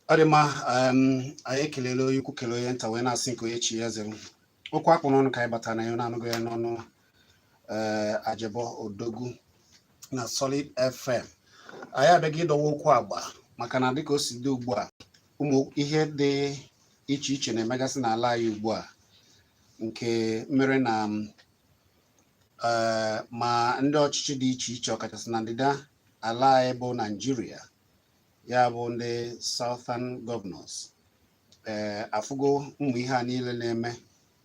Ọ dị mma. Anyị ekelela onye ukwu, kelee onye nta, wee na-asị nke onye chi ya zere. Okwu akpụ n'ọnụ ka anyị batara na ya na-anụgo ya n'ọnụ ee Ajebo Odogwu na Solid FM. Anyị abịaghị ịdọwa okwu agba, maka na dịka o si dị ugbu a, ụmụ ihe dị iche iche na-emegasị n'ala anyị ugbu a, nke mere na ee ma ndị ọchịchị dị iche iche, ọkachasị na ndịda ala anyị bụ Naijiria, ya bụ ndị Southern Governors, ee afụgo ụmụ ihe a niile na-eme,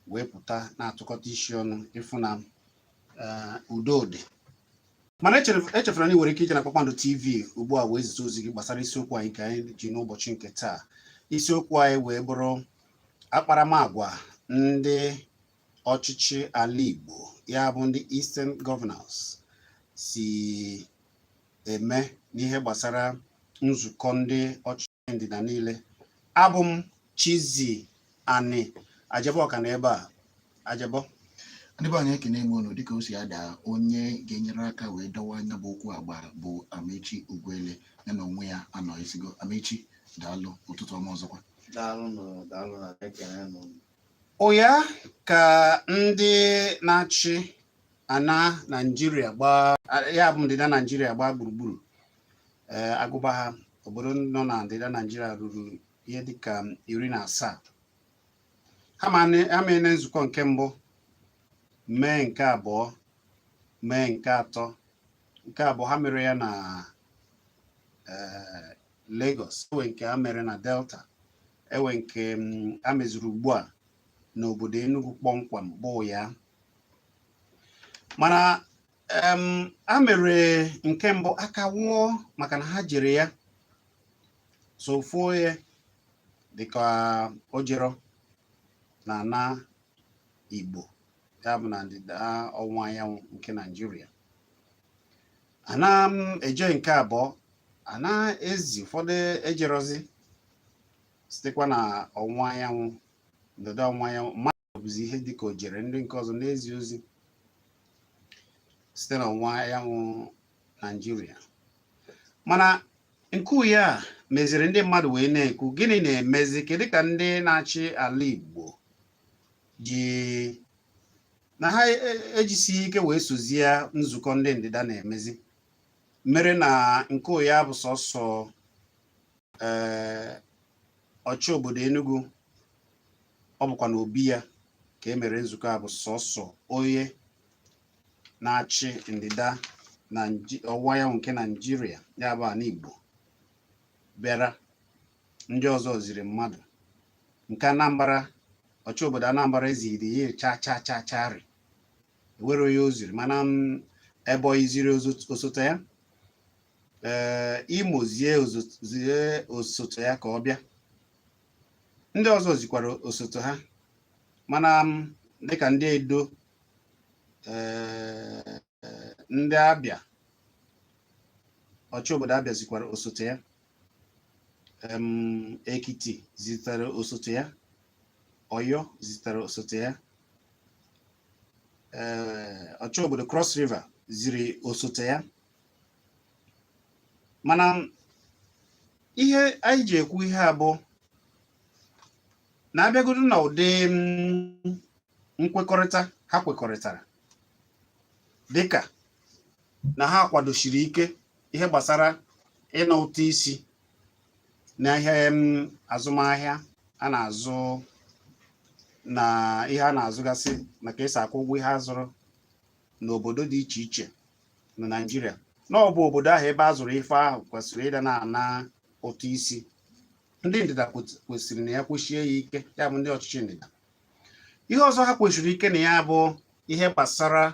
wee pụta na-atụkọta isi ọnụ ịfụ na udo dị. Mana echefuru na ị nwere ike ije na Kpakpando TV ugbu a wee zite ozi gị gbasara isiokwu anyị nke anyị ji n'ụbọchị nke taa. Isiokwu anyị wee bụrụ akparamagwa ndị ọchịchị ala Igbo, ya bụ ndị Eastern Governors, si eme n'ihe gbasara nzukọ ndị ọchịchị ndịda niile. Abụ m Chizzy Ani Ajebo ka na ebe a. Ajebo. Ndị be anyị, ekene m unu. Dịka o si ada, onye ga-enyere aka wee dọwa anya bụ okwu agba bụ Amechi Ugwuele ya na onwe ya anọ isigo. Amechi, daalụ, ụtụtụ ọma ọzọkwa. Daalụ nụ, daalụ na ekene nụ. Ụya ka ndị na-achị ana Naijiria gbaa, ya bụ ndịda Naijiria gbaa gburugburu, ee agụba ha obodo nọ na ndịda Naijiria ruru ihe dịka 17. Ha meene nzukọ nke mbụ, mee nke abụọ, mee nke atọ. Nke abụọ ha mere ya na Lagos, ewe nke ha mere na Delta, ewe nke a mezuru ugbu a n'obodo Enugu kpọmkwem bụ ya. Mana a mere nke mbụ aka wụọ, maka na ha jere ya sofuo ya dịka o jero na ana Igbo, ya bụ na ndịda ọwụwa anyanwụ nke Naijiria. Ana m eje nke abụọ, a na-ezi ụfọdụ ejerozi sitekwa na ọwụwa anyanwụ, ndịda ọwụwa anyanwụ. Mmadụ bụzi ihe dịka o jere ndị nke ọzọ na-ezi ozi site na ọwụwa anyanwụ Naijiria. Mana nke uye a meziri ndị mmadụ wee na-ekwu, gịnị na-emezi? Kedu ka ndị na-achị ala Igbo ji na ha ejisighị ike wee sozie nzukọ ndị ndịda na-emezi, mere na nke uye bụ sọsọ ee ọchị obodo Enugu, ọ bụkwa na obi ya ka e mere nzukọ a, bụ sọsọ onye na-achị ndịda na ọwụwa anyanwụ nke Naijiria, ya bụ ala Igbo, bịara? Ndị ọzọ ziri mmadụ. Nke Anambra, ọchị obodo Anambra ezighi ya cha cha cha chari, ewere onye o ziri. Mana Ebonyi ziri osote ya, ee Imo zie osote ya ka ọ bịa. Ndị ọzọ zikwara osote ha, mana dịka ndị Edo, ee ndị Abịa, ọchị obodo Abịa zikwara osote ya, Ekiti zitere osote ya, Ọyọ zitere osote ya, ee ọchị obodo Cross River ziri osote ya. Mana ihe anyị ji ekwu ihe a bụ na abịagodo na ụdị nkwekọrịta ha kwekọrịtara, dịka na ha kwadosiri ike ihe gbasara ịna ụtụ isi na ihe azụmahịa a na-azụ na ihe a na-azụgasị, maka esi akwụ ụgwọ ihe a zụrụ n'obodo dị iche iche na Naịjirịa, na ọ bụ obodo ahụ ebe a zụrụ ife ahụ kwesịrị ịda na-ana ụtụ isi. Ndị ndịda kwesịrị na ya kwụchie ya ike, ya bụ ndị ọchịchị ndịda. Ihe ọzọ ha kwesịrị ike na ya bụ ihe gbasara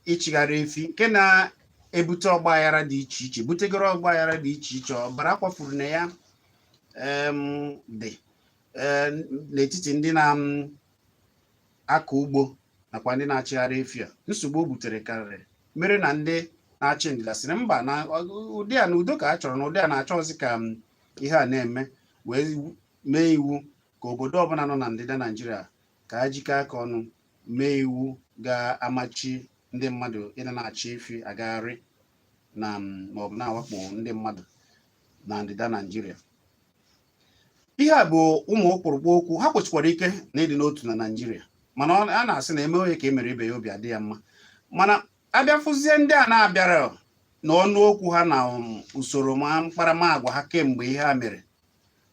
ịchịgharị efi, nke na-ebute ọgbaghara dị iche iche, butegoro ọgbaghara dị iche iche, ọbara kwafuru na ya dị n'etiti ndị na-akọ ugbo nakwa ndị na-achịgharị efi a. Nsogbu o butere karịrị, mere na ndị na-achị ndịda sịrị mba, na ụdị a na udo ka a chọrọ, na ụdị a na-achọzi ka ihe a na-eme, wee mee iwu ka obodo ọbụla nọ na ndịda Naijiria ka ha jikọọ aka ọnụ mee iwu ga-amachi ndị mmadụ ịna na-achị efi agagharị na maọbụ na-awakpo ndị mmadụ na ndịda Naijiria. Ihe a bụ ụmụ ọkpụrụkpụ okwu. Ha kwesịkwara ike na ịdị n'otu na Naịjirịa, mana a na-asị na eme onye ka e mere ibe ya, obi adị ya mma. Mana abịa fụzie ndị a na-abịara na ọnụ okwu ha na usoro ma mkparamagwa ha kemgbe ihe a mere,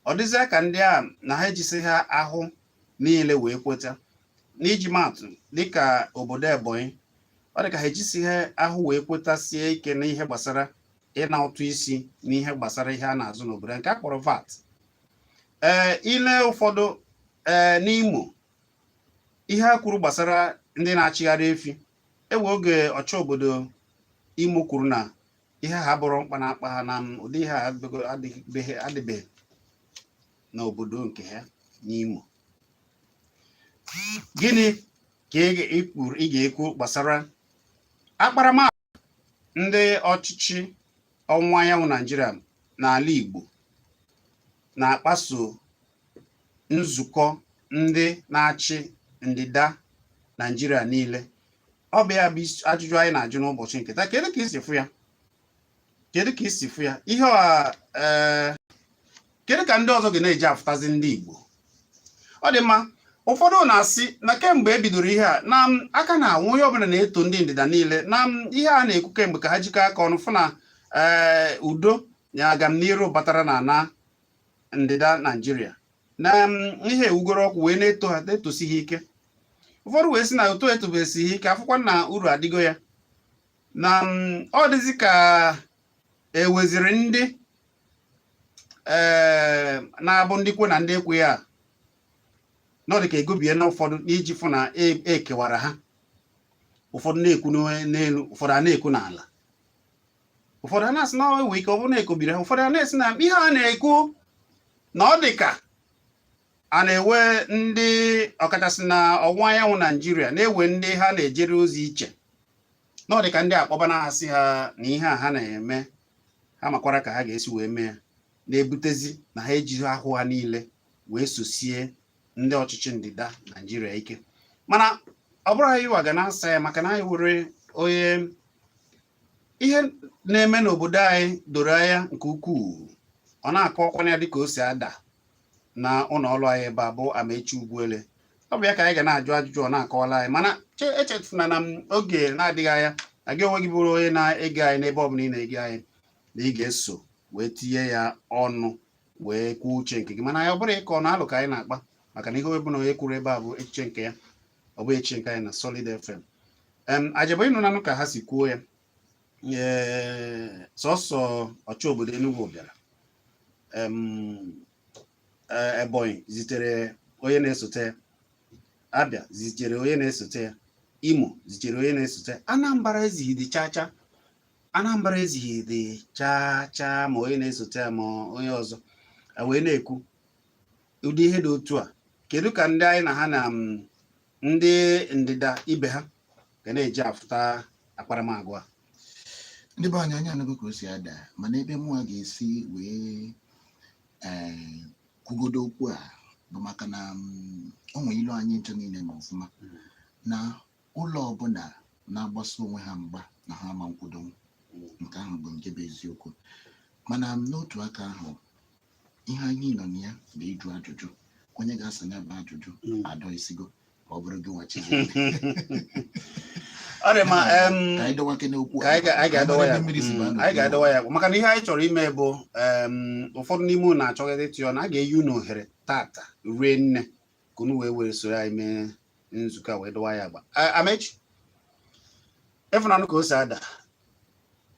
ọ dịzịa ka ndị a na ha ejisi ha ahụ niile wee kweta. N'iji maatụ, dịka obodo Ebonyi, ọ dị ka ha ejisi ha ahụ wee kwetasie ike n'ihe gbasara ịna ụtụ isi n'ihe gbasara ihe a na-azụ n'obodo nke a kpọrọ VAT. Ee, ile ụfọdụ, ee, n'Imo, ihe a kwuru gbasara ndị na-achịgharị efi ewe oge ọchị obodo Imo kwuru na ihe ha bụrụ mkpa na-akpa ha na ụdị ihe a adịbeghị n'obodo nke ha n'Imo. Gịnị ka ị ga-ekwu gbasara akparamagwa ndị ọchịchị ọwụwa anyanwụ Naijiria n'ala Igbo na-akpaso nzukọ ndị na-achị ndịda Naijiria niile? Ọ bụ ya bụ ajụjụ anyị na-ajụ n'ụbọchị nke taa. Kedu ka isi fụ ya? Kedu ka isi fụ ya ihe a? Ee, kedu ka ndị ọzọ ga na-eji afụtazi ndị Igbo? Ọ dị mma. Ụfọdụ na-asị na kemgbe e bidoro ihe a na aka na-anwụ, onye ọbụla na-eto ndị ndịda niile na ihe a na-ekwu kemgbe ka ha jikọọ aka ọnụ fụ na ee udo na agamniru batara na ana ndịda Naijiria, na ihe ewugoro ọkụ wee na-eto ha, na-etosi ha ike. Ụfọdụ wee sị na otu etobesighị ike, afụkwa na uru adịgo ya, na ọ dịzị ka eweziri ndị ee na-abụ ndị kwe na ndị ekweghị a, na ọ dị ka egobie na ụfọdụ n'iji fụ na ekewara ha. Ụfọdụ na-ekwu n'elu, ụfọdụ a na-ekwu n'ala, ụfọdụ a na-asị na ọ ewe ike ọ bụrụ na ekobiri ha, ụfọdụ a na-esi na ihe a na-ekwu na ọ dị ka a na-ewe ndị ọkachasị na ọwụwa anyanwụ Naijiria na-ewe ndị ha na-ejere ozi iche, na ọ dị ka ndị akpọba na-asị ha na ihe a ha na-eme, ha makwara ka ha ga-esi wee mee ya, na-ebutezi na ha ejighị ahụ ha niile wee sosie ndị ọchịchị ndịda Naijiria ike. Mana ọ bụrụ anyị wa ga na-asa ya, maka na anyị were onye ihe na-eme n'obodo anyị doro anya nke ukwuu, ọ na-akọ ọkwa ya dịka o si ada na ụlọ ọrụ anyị ebe a, bụ Amaechi Ugwuele. Ọ bụ ya ka anyị ga na-ajụ ajụjụ, ọ na-akọwala anyị. Mana echefuna na oge na-adịghị anya na gị onwe gị bụrụ onye na-ege anyị n'ebe ọ bụla ị na-ege anyị, na ị ga-eso wee tinye ya ọnụ wee kwuo uche nke gị. Mana ya ọ bụrụ ịkọ na alụ ka anyị na-akpa, maka na ihe ọbụla onye kwuru ebe a bụ echiche nke ya, ọ bụ echiche nke anyị na Solid FM. Ajebe ịnụ nanụ ka ha si kwuo ya. Ee, sọsọ ọchị obodo Enugu bịara, Ebonyi zitere onye na-esote ya, Abia zitere onye na-esote ya, Imo zitere onye na-esote ya, Anambra ezighi dị chaa chaa, Anambra ezighi dị chaa chaa, ma onye na-esote ya ma onye ọzọ. A wee na-ekwu ụdị ihe dị otu a, kedu ka ndị anyị na ha na ndị ndịda ibe ha ga na-eji afụta akparamagwa a? Ndị be anyị, anyị anụgo ka o si ada. Mana ebe mụnwa ga-esi wee ee kwugodo okwu a bụ maka na o nwere ilu anyị nche niile ma ọfụma na ụlọ ọbụla na-agbasa onwe ha mgba na ha ama nkwudo. Nke ahụ bụ nke bụ eziokwu. Mana n'otu aka ahụ, ihe anyị nọ na ya bụ ịjụ ajụjụ. Onye ga-asa ya bụ ajụjụ adọ isigo ka ọ bụrụ gị nwa Chizi. Ọ dị mma. Ka anyị dọwake n'okwu a. Ka anyị ga-adọwa ya. Ka anyị mara ebe mmiri si baa Anyị n'okwu. ga-adọwa ya, maka na ihe anyị chọrọ ime bụ ụfọdụ n'ime unu na-achọghị ịtụ ya na a ga-eyi unu ohere tata rie nne ka unu wee were soro anyị mee nzukọ a wee dọwa ya agba. Amechi, ịfụnanụ ka o si ada,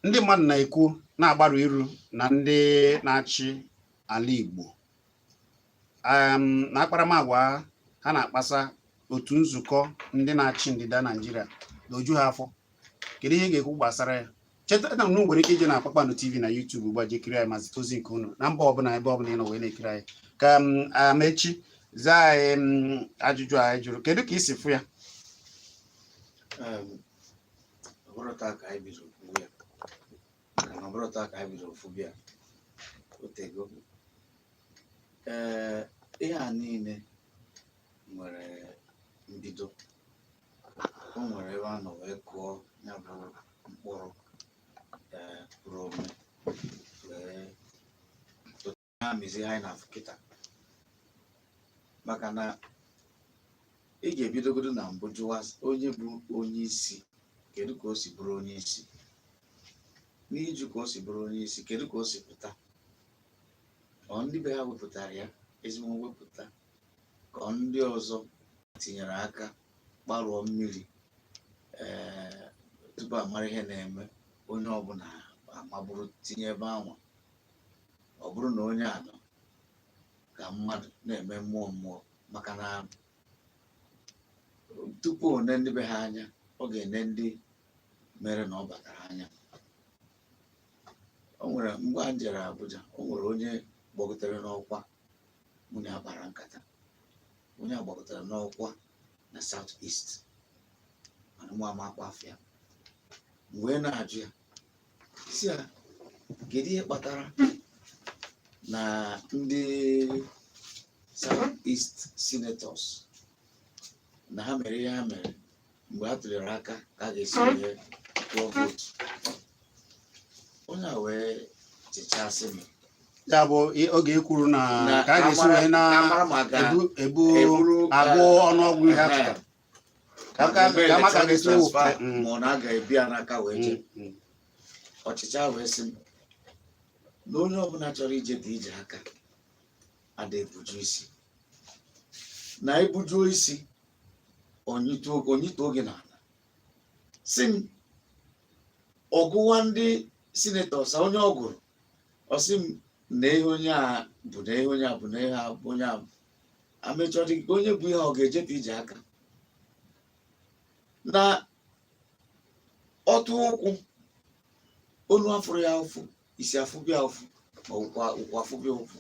ndị mmadụ na-ekwu na-agbarụ iru na ndị na-achị ala Igbo na akparamagwa ha na-akpasa otu nzukọ ndị na-achị ndịda Naijiria na oju ha afọ. Kedu ihe ị ga-ekwu gbasara ya? Cheta na unu nwere ike ije na Kpakpando TV na YouTube ugbu a jee kiri anyị ma zite ozi nke unu na mba ọbụla, ebe ọbụla ị nọ wee na-ekiri anyị. Ka m Amechi zaa anyị ajụjụ anyị jụrụ. Kedu ka ị si fụ ya? Ọ bụrụ taa ka anyị bidoro kwuwe ya, maka na ọ bụrụ taa ka anyị bidoro fụbịa ya, otego. Ee, ihe a niile nwere mbido. O nwere ebe a nọ wee kụọ ya bụ mkpụrụ, ee, pụrụ ome wee amịzi ihe anyị na-afụ kịta. Maka na ị ga-ebidogodo na mbụ jụwa onye bụ onye isi, kedu ka o si bụrụ onye isi? N'ịjụ ka o si bụrụ onye isi, kedu ka o si pụta? Ọ ndị be ha wepụtara ya ezigbo mwepụta, ka ọ ndị ọzọ tinyere aka gbarụọ mmiri tupu amara ihe na-eme, onye ọbụla amaburu tinye ebe anwa. Ọ bụrụ na onye a nọ ka mmadụ na-eme mmụọ mmụọ, maka na tupu o ne ndị be ha anya, ọ ga-ene ndị mere na ọ batara anya. O nwere mgbe a jere Abuja, o nwere onye gbagotere n'ọkwa, mụ na ya kpara nkata. Onye a gbagotere n'ọkwa na South East, mana mụ ama akpa afọ ya. M wee na-ajụ ya si ya, kedu ihe kpatara na ndị South East senators na ha mere ihe ha mere mgbe ha tụlere aka ka a ga-esi wee tụọ vootu? Onye a wee chechasị m. Ya bụ oge e kwuru na ka a ga-esi wee na amara ma ga ebu ebu eburu agụ ọnụọgụ ihe a tụtara ka ama ka a ga-esi wee wepụta. Ma ọ na a ga-ebi ya n'aka wee jee ọchịchị ahụ, wee sị m na onye ọbụla chọrọ ije dị ije aka ada ebuju isi, na ebujuo isi onyituo gị n'ala. Si m ọgụwa ndị senators, onye ọ gụrụ, ọ sị m na ihe onye a bụ, na ihe onye a bụ, na ihe a bụ, onye a bụ amechọrọ onye bụ ihe ọ ga-ejete ije aka na ọtụ ụkwụ onu afụrụ ya ụfụ, isi afụbịa ụfụ, ma ụkwụ afụbịa ụfụ.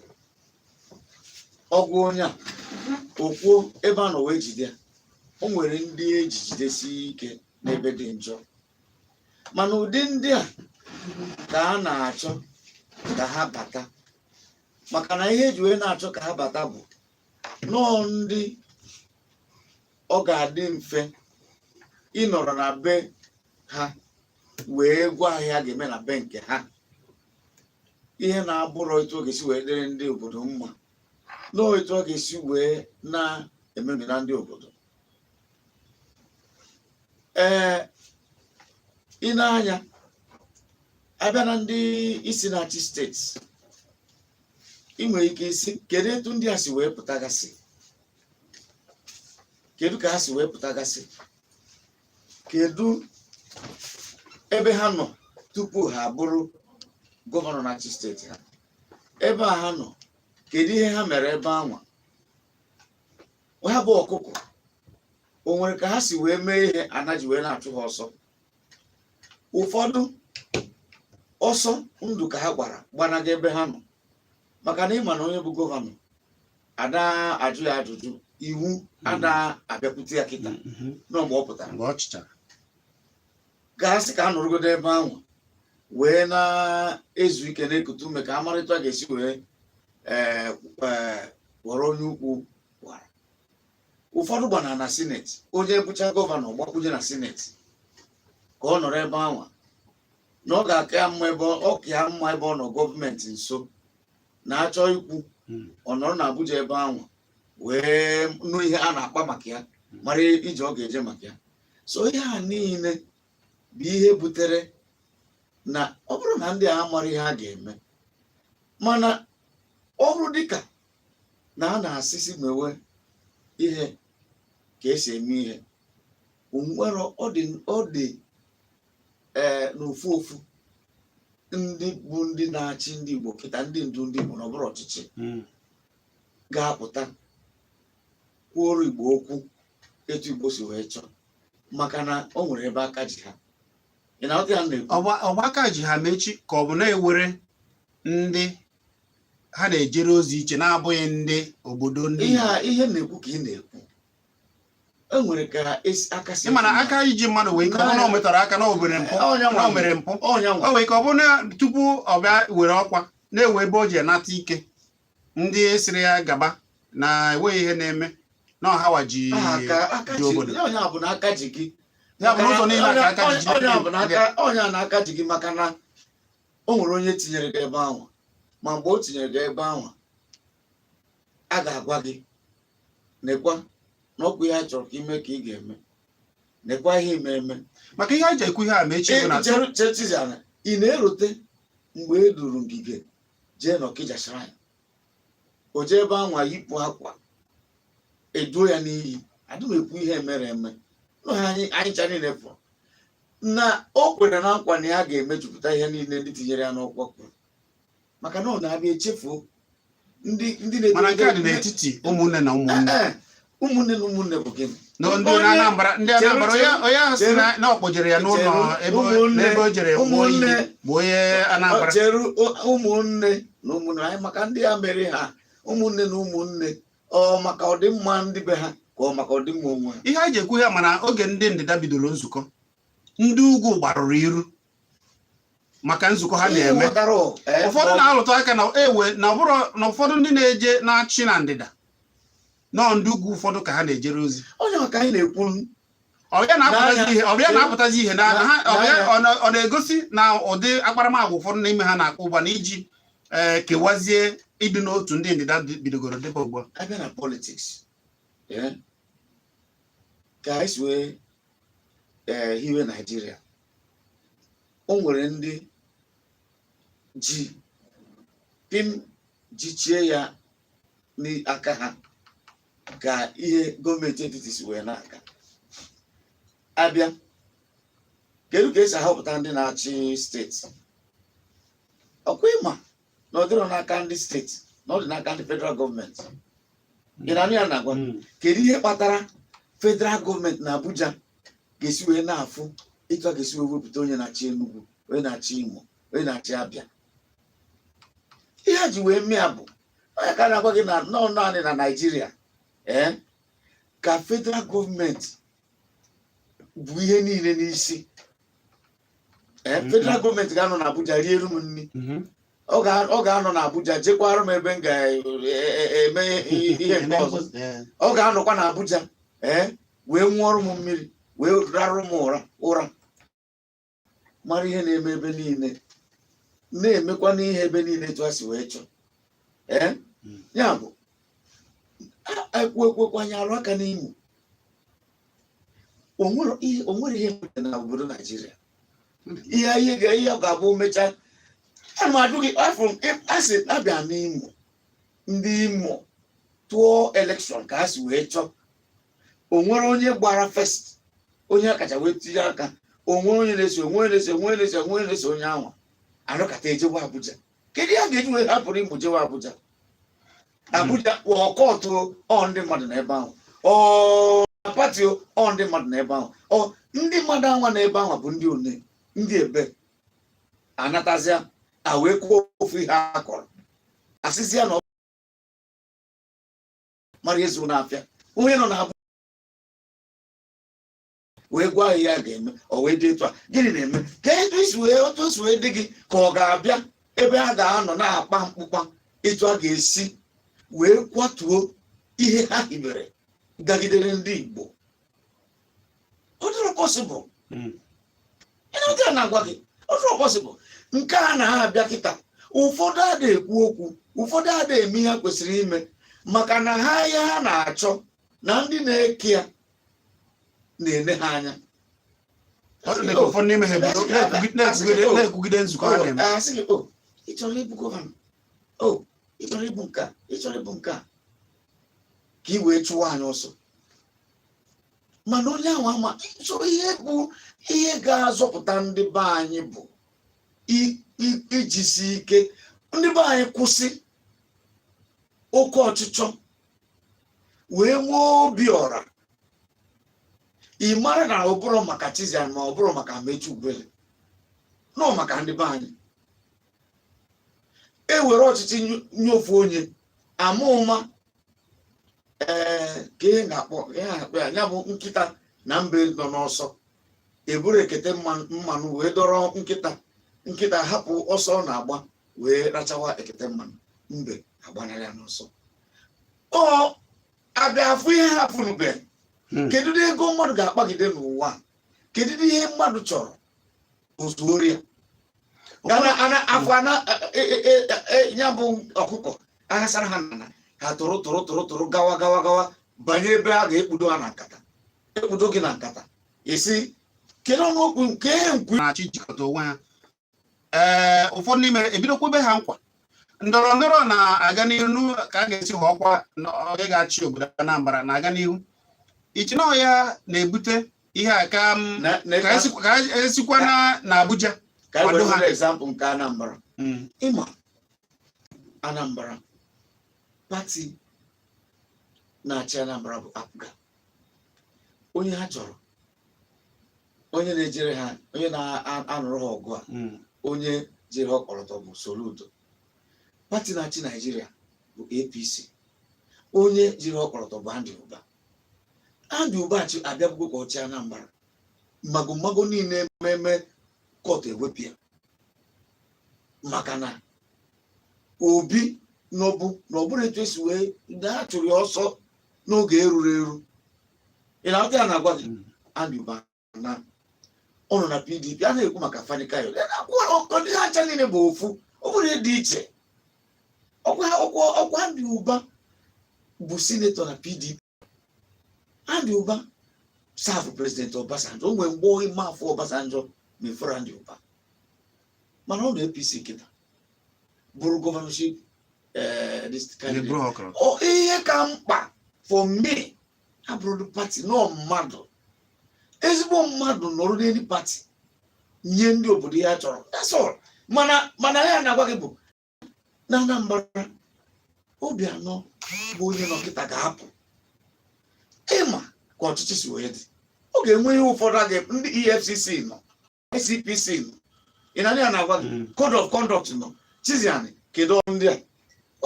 Ọgwụ onye a okwuo ebe a nọ wee jide ya. O nwere ndị eji jidesi ike n'ebe dị njọ, mana ụdị ndị a ka a na-achọ ka ha bata, maka na ihe eji wee na-achọ ka ha bata bụ nọọ ndị ọ ga-adị mfe ịnọrọ na be ha wee gwa ha ihe a ga-eme na be nke ha, ihe na-abụrọ etu ọ ga-esi wee dịrị ndị obodo mma, nọọ etu ọ ga-esi wee na-ememina ndị obodo. Ị na-anya abịa na ndị isi na-achị steeti, ị nwere ike isi kedu etu ndị a si wee pụtagasị, kedu ka ha si wee pụtagasị, kedu ebe ha nọ tupu ha bụrụ gọvanọ na-achị steeti ha, ebe a ha nọ, kedu ihe ha mere ebe anwa ha bụ ọkụkọ, o nwere ka ha si wee mee ihe anaji wee na-achụ ha ọsọ. Ụfọdụ ọsọ ndụ ka ha gbara gbanaga ebe ha nọ, maka na ịma na onye bụ gọvanọ ada ajụ ya ajụjụ, iwu ada abịakwute ya kịta nọ mgbe ọ pụtara. Mgbe ọ chịchara. Gasị ka a nọrọgodo ebe ahụ wee na-ezu ike, na-ekute ume, ka a mara etu a ga-esi wee ee ee ghọrọ onye ukwu gwara. Ụfọdụ gbana na sineti, onye bụcha gọvanọ gbakwunye na sineti ka ọ nọrọ ebe ahụ, na ọ ga-aka ya mma ebe ọ ka ya mma, ebe ọ nọ gọọmenti nso na-achọ ikwu. Ọ nọrọ na Abuja ebe ahụ wee nụ ihe a na-akpa maka ya, mara ije ọ ga-eje maka ya. So ihe a niile bụ ihe butere na ọ bụrụ na ndị a amara ihe a ga-eme, mana ọ bụrụ dịka na a na-asịsị mewe ihe ka esi eme ihe onwere, ọ dị n'ofu ofu ndị bụ ndị na-achị ndị Igbo kịta, ndị ndu ndị Igbo na ọ bụrụ ọchịchị ga-apụta kwuoro Igbo okwu etu Igbo si wee chọọ, maka na o nwere ebe aka ji ha. Ị na-aghọta ya m na-ekwu? Ọgbaka ji ha mechi ka ọ bụ na-ewere ndị ha na-ejere ozi iche na-abụghị ndị obodo ndị Ihe Igbo. A ihe na-ekwu ka ị na-ekwu, e nwere ka esi aka si Ị ma na aka iji mmadụ wee ike ọ bụrụ na o metara aka na o mere mpụ Ọnya na o mere mpụ. Ọnya nwa. O nwere ike ọ bụrụ na tupu ọ bịa were ọkwa na-ewe ebe o ji anata ike, ndị sịrị ya gaba na enweghị ihe na-eme na ọhawa ji aka aka ji ji obodo. Ọnya bụ na aka ji gị. Ya bụ n'ụzọ niile aka aka ji jide. Ọnya bụ na aka, ọnya na aka ji gị, maka na o nwere onye tinyere gị ebe ahụ, ma mgbe o tinyere gị ebe ahụ, a ga-agwa gị Nekwa na ọkwa ihe a chọrọ ka ime ka ị ga-eme, nekwa ihe ime eme. Maka ihe anyị ji ekwu ihe a ma echi bụ na Chere, Chiziana, ị na-erote mgbe e duru Ngige jee n'Ọkịja Shrine, o jee ebe anwa yipụ akwa, eduo ya n'iyi. Adị m ekwu ihe mere eme nọ ha, anyị ncha niile fụrụ na o kwere na nkwa na ya ga-emejupụta ihe niile ndị tinyere ya n'ọkwa kwuru, maka na ọ na-abịa echefuo ndị Mana nke a dị na-eto. n'etiti ụmụnne na ụmụnne. Ee, ụmụnne na ụmụnne bụ gịnị? Na ndị Anambra, ndị Anambra, onye ahụ sị na ọ kpọjere ya n'ụlọ ebe n'ebe o jere gbuo ụmụnne iyi bụ onye Anambra. Chere, ụmụnne na ụmụnne anyị, maka ndị a mere ha ụmụnne na ụmụnne, ọ maka ọdịmma ndị be ha ka ọ maka ọdịmma onwe ha? Ihe anyị ji ekwu ya, mana oge ndị ndịda bidoro nzukọ, ndị ugwu gbarụrụ iru maka nzukọ ha na-eme. Ịghọtara, Ụfọdụ na-alụtụ aka na ewe na ọ bụrụ na ụfọdụ ndị na-eje na-achị na ndịda nọọ ndị ugwu ụfọdụ ka ha na-ejere ozi. Onye maka anyị na-ekwu. Ọ ya na-apụtazi N'anya. ihe, ọ ya na-apụtazi ihe na ha ọ ya N'anya. ọ na-egosi na ụdị akparamagwa ụfọdụ n'ime ha na-akpọ ugbu a na iji ee kewazie ịdị n'otu ndị ndịda bidogoro dịba ugbu a. Abịa na politics, ka anyị si wee hiwe Naijiria, o nwere ndị ji pim jichie ya n'aka ha ka ihe gọọmenti etiti si wee na-aga. Abịa, kedu ka esi ahọpụta ndị na-achị steeti? Ọkwa ịma na ọ dịrọ n'aka ndị steeti, na ọ dị n'aka ndị federal gọọmenti. Ị na-anụ ya na-agwa? Kedu ihe kpatara federal gọọmenti na Abuja ga-esi wee na-afụ etu a ga-esi wee wepụta onye na-achị Enugu, onye na-achị Imo, onye na-achị Abịa? Ihe a ji wee mee bụ onye ka na-agwa gị na nọọ naanị na Naijiria ee ka federal gọọmenti bụ ihe niile n'isi. Ee, federal gọọmenti ga-anọ na Abuja rielu m nri. Ọ ga-anọ na Abuja jekwara m ebe m ga-eme ihe nke ọzọ. Ọ ga-anọkwa na Abuja ee wee ṅụọrọ m mmiri, wee rarụ m ụra, mara ihe na-eme ebe niile, na-emekwa n'ihe ebe niile etu a si wee chọọ. Ee, ya bụ ekwu ekwekwa anyị arụ aka n'Imo. O nwere ihe mere na obodo Naijiria, ihe ọ ga-abụ mechaa. Ana m ajụ gị, afọ a sị abịa n'Imo, ndị Imo tụọ election ka ha si wee chọọ, o nwere onye gbara first, onye a kacha wee tinye aka, o nwere onye na-eso, onwe onye na-eso, onwe onye na-eso, onwe onye na-eso onye ahụ anọkata ejewe Abuja. Kedu ihe a ga-eji wee hapụrụ Imo jewe Abuja? Abuja ọkọtụ ọ ndị mmadụ n'ebe ahụ, ọ party ọ ndị mmadụ n'ebe ahụ, ọ ndị mmadụ anwa n'ebe ahụ bụ ndị one ndị ebe anatazịa a wee kwuo ofu ihe a kọrọ, asịzịa na ọ mara ezu n'afịa onye nọ na wee gwa ya ya ga-eme, ọ wee dị etu a. Gịnị na-eme ka etu isi wee otu o si wee dị gị ka ọ ga-abịa ebe a ga-anọ na-akpa mkpụkpa etu a ga-esi wee kwatuo ihe ha hibere gagidere ndị Igbo? Ọ dịrọ possible. Ị na-abịa na-agwa gị, ọ dịrọ possible. Nke a na-abịa kịta, ụfọdụ ada ekwu okwu, ụfọdụ ada eme ihe ha kwesịrị ime, maka na ha ihe ha na-achọ na ndị na-eke ya na-ene ha anya. Ọ dị ka ụfọdụ n'ime ha ebido na-ekwugide nzukọ ha na-eme. Asị gị, o ị chọrọ ịbụ gọvanọ, o ị chọrọ ịbụ nke a, ị chọrọ ịbụ nke a, ka ị wee chụwa anyị ọsọ. Mana onye ahụ ama chọrọ ihe bụ ihe ga-azọpụta ndị be anyị bụ ijisi ike ndị be anyị kwụsị oke ọchịchọ wee nwee obi ọra. Ị mara na ọ bụrụ maka Chizian, ma ọ bụrụ maka Amechi Ubele, nọ maka ndị be anyị, e were ọchịchị nye ofu onye ama ụma ee ka ihe ga-akpọ ihe na-akpọ ya, ya bụ nkịta na mbe nọ n'ọsọ, eburu ekete mmanụ wee dọrọ nkịta, nkịta hapụ ọsọ ọ na-agba wee rachawa ekete mmanụ, mbe agbanarị ya n'ọsọ. Ọ abịa afụ ihe hapụrụbe. Kedu ụdị ego mmadụ ga-akpagide n'ụwa a? Kedu ụdị ihe mmadụ chọrọ ozuori ya? Ana ana afọ ana ya bụ ọkụkọ aghasara ha na ha tụrụ tụrụ tụrụ tụrụ gawa gawa gawa. Banye ebe a ga-ekpudo ha na nkata, ekpudo gị na nkata, esi kedu ọnụ okwu nke nkwu. Na-achọ ijikọta onwe ha. Ee, ụfọdụ n'ime ebidokwebe ha nkwa ndọrọ ndọrọ na-aga n'ihu ka a ga-esi họọkwa onye ga-achị obodo Anambra na-aga n'ihu. Ichi na ya na-ebute ihe a ka ka esikwa na Abuja. Ka anyị were example nke Anambra. Ịma Anambra, party na-achị Anambra bụ APGA. Onye ha chọrọ, onye na-ejere ha, onye na-anụrụ ha ọgụ a, onye jere ha ọkọlọtọ bụ Soludo. Party na-achị Naijiria bụ APC. Onye jiri ọkọlọtọ bụ Andy Uba. Andy Uba chi abịabugo ka ọ chịa Anambra. Mago mago niile ememe court ewepụ ya maka na Obi n'ọbụ na ọ bụrụ etu esi wee na a chụrụ ya ọsọ n'oge eruru eru. Ị na-aghọta ya na-agwa gị? Andy Uba na ọ nọ na PDP. A na-ekwu maka Fani Kayode, ndị ha ncha niile bụ ofu. Ọ bụrụ ihe dị iche, ọkwa ọkwa ọkwa Andy Uba bụ senator na PDP. Andy Uba serve President Obasanjo. O nwere mgbe ime afọ Obasanjo mefuru Andy Uba, mana ọ nọ APC kịta, bụrụ governorship this candidate. Na-eburu ha ọkọlọtọ. Ọ ihe ka mkpa for me abụrụ party nọ mmadụ. Ezigbo mmadụ nọrọ n'elu party nye ndị obodo ya chọrọ, that's all. Mana ya na-agwa gị bụ na Anambra, Obianọ bụ onye nọ kịta ga-apụ. Ịma ka ọchịchị si wee dị, ọ ga-enwe ihe ụfọdụ a ga ndị EFCC nọ, ICPC nọ. Ị na ya na-agwa gị? Code of conduct nọ. Chiziani, kedu ọrụ ndị a?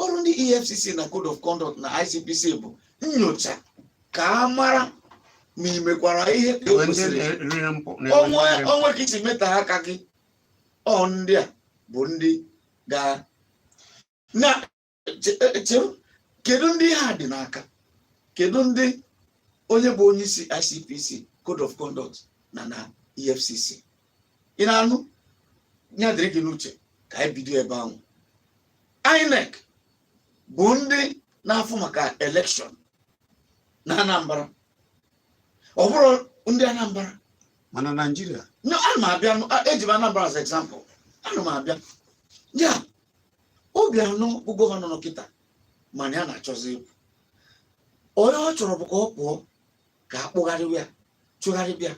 Ọrụ ndị EFCC na code of conduct na ICPC bụ nyocha ka a mara ma ị mekwara ihe ka e Enwe ndị kwesịrị. riri mpụ na-enwe onwe ndị riri mpụ. Onwe ka isi meta aka gị. Ọ ndị a bụ ndị ga na chere. Kedu ndị ha dị n'aka? Kedu ndị onye bụ onye isi ICPC, code of conduct na EFCC? Ị na-anụ ya? Dịrị gị n'uche ka anyị bido ebe ahụ. INEC bụ ndị na-afụ maka election na Anambra. Ọ bụrụ ndị Anambra Mana Naijiria No, ana m abịa. Eji m Anambra as example. Ana m abịa. Ya Obianọ bụ governor nọ kịta, mana ya na-achọzi ịpụ. Onye ọ chọrọ bụ ka ọ pụọ, ka a kpụgharịwa ya, chụgharịbịa.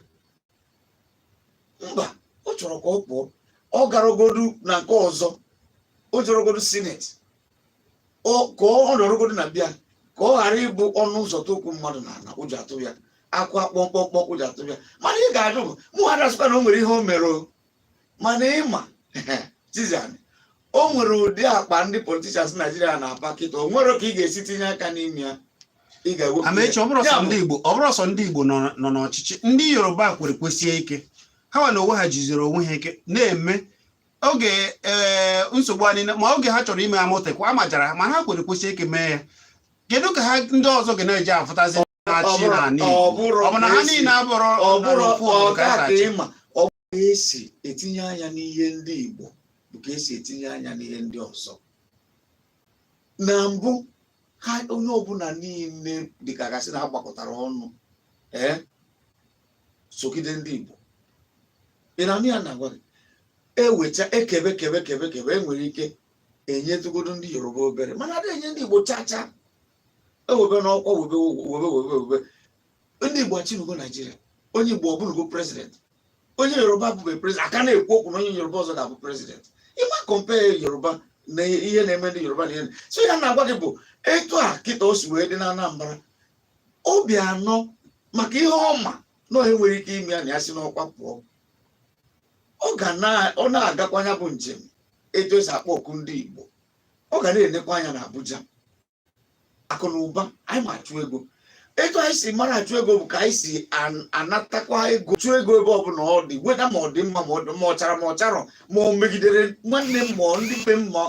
Mba, ọ chọrọ ka ọ pụọ. Ọ garagodu na nke ọzọ, o jerogodu Senate, ka ọ nọrọgodu na bịa, ka ọ ghara ịbụ ọnụ ụzọ okwu mmadụ na ala ụjọ atụ ya, akwa kpọmkpọmkpọ ụjọ atụ ya. Mana ị ga-ajụ bụ mụ adasịkwa na o nwere ihe o mere o. Mana ịma Chiziani, o nwere ụdị akpa ndị politicians Naijiria na-apa kịta. O nwere ka ị ga-esi tinye aka n'ime ya, ị ga-ewepụ ya. Amaechi, ọ bụrụ Ya sọ bụ, ndị Igbo, ọ bụrụ sọ ndị Igbo nọ n'ọchịchị. Ndị Yoruba kwere kwesie ike. Ha nwa na onwe ha jiziri onwe ha ike na-eme oge ee nsogbu anyị, ma oge ha chọrọ ime Amotekun, a majara ha, mana ha kwere kwesie ike mee ya. Kedu ka ha ndị ọzọ ga na-eji afụtazi na-achị n'ala Igbo? Ọ bụrụ Ọ bụ na ha ka esi- niile abụrụ ọ bụrụ n'ofu obodo ka ọga esi ka achị? ịma ọ bụ ka esi etinye anya n'ihe ndị Igbo bụ ka esi etinye anya n'ihe ndị ọzọ. Na mbụ ha, onye ọbụla niile dịka gasị na ha gbakọtara ọnụ ee sogide ndị Igbo. Ị na-anụ ya na-agwa gị? Ewecha ekebe kebe kebe kebe, enwere ike enyetụgodo ndị Yoruba obere, mana ada enye ndị Igbo chacha. Ewebe n'ọkwa, webe webe webe webe. Ndị Igbo achịnugo Naijiria. Onye Igbo ọbụnugo president, onye Yoruba bụbe president. Aka na-ekwu okwu na onye Yoruba ọzọ ga-abụ president. Ịma compare Yoruba na ihe na-eme ndị Yoruba na ihe so ya na-agwa gị bụ etu a kịta o si wee dị na Anambra. Obianọ, maka ihe ọma na onye nwere ike ime ya na ya si n'ọkwa pụọ, ọ ga na ọ na-agakwa ya bụ njem etu esi akpọ oku ndị Igbo. Ọ ga na-enekwa anya na Abuja. Akụ na ụba anyị ma achụ ego, etu anyị si mara achụ ego bụ ka anyị si anatakwa ego, chụọ ego ebe ọbụla ọ dị, weda ma ọ dị mma, ma ọ dị ma ọ chara, ma ọ charọ, ma ọ megidere nwanne m, ma ọ ndị be m, ma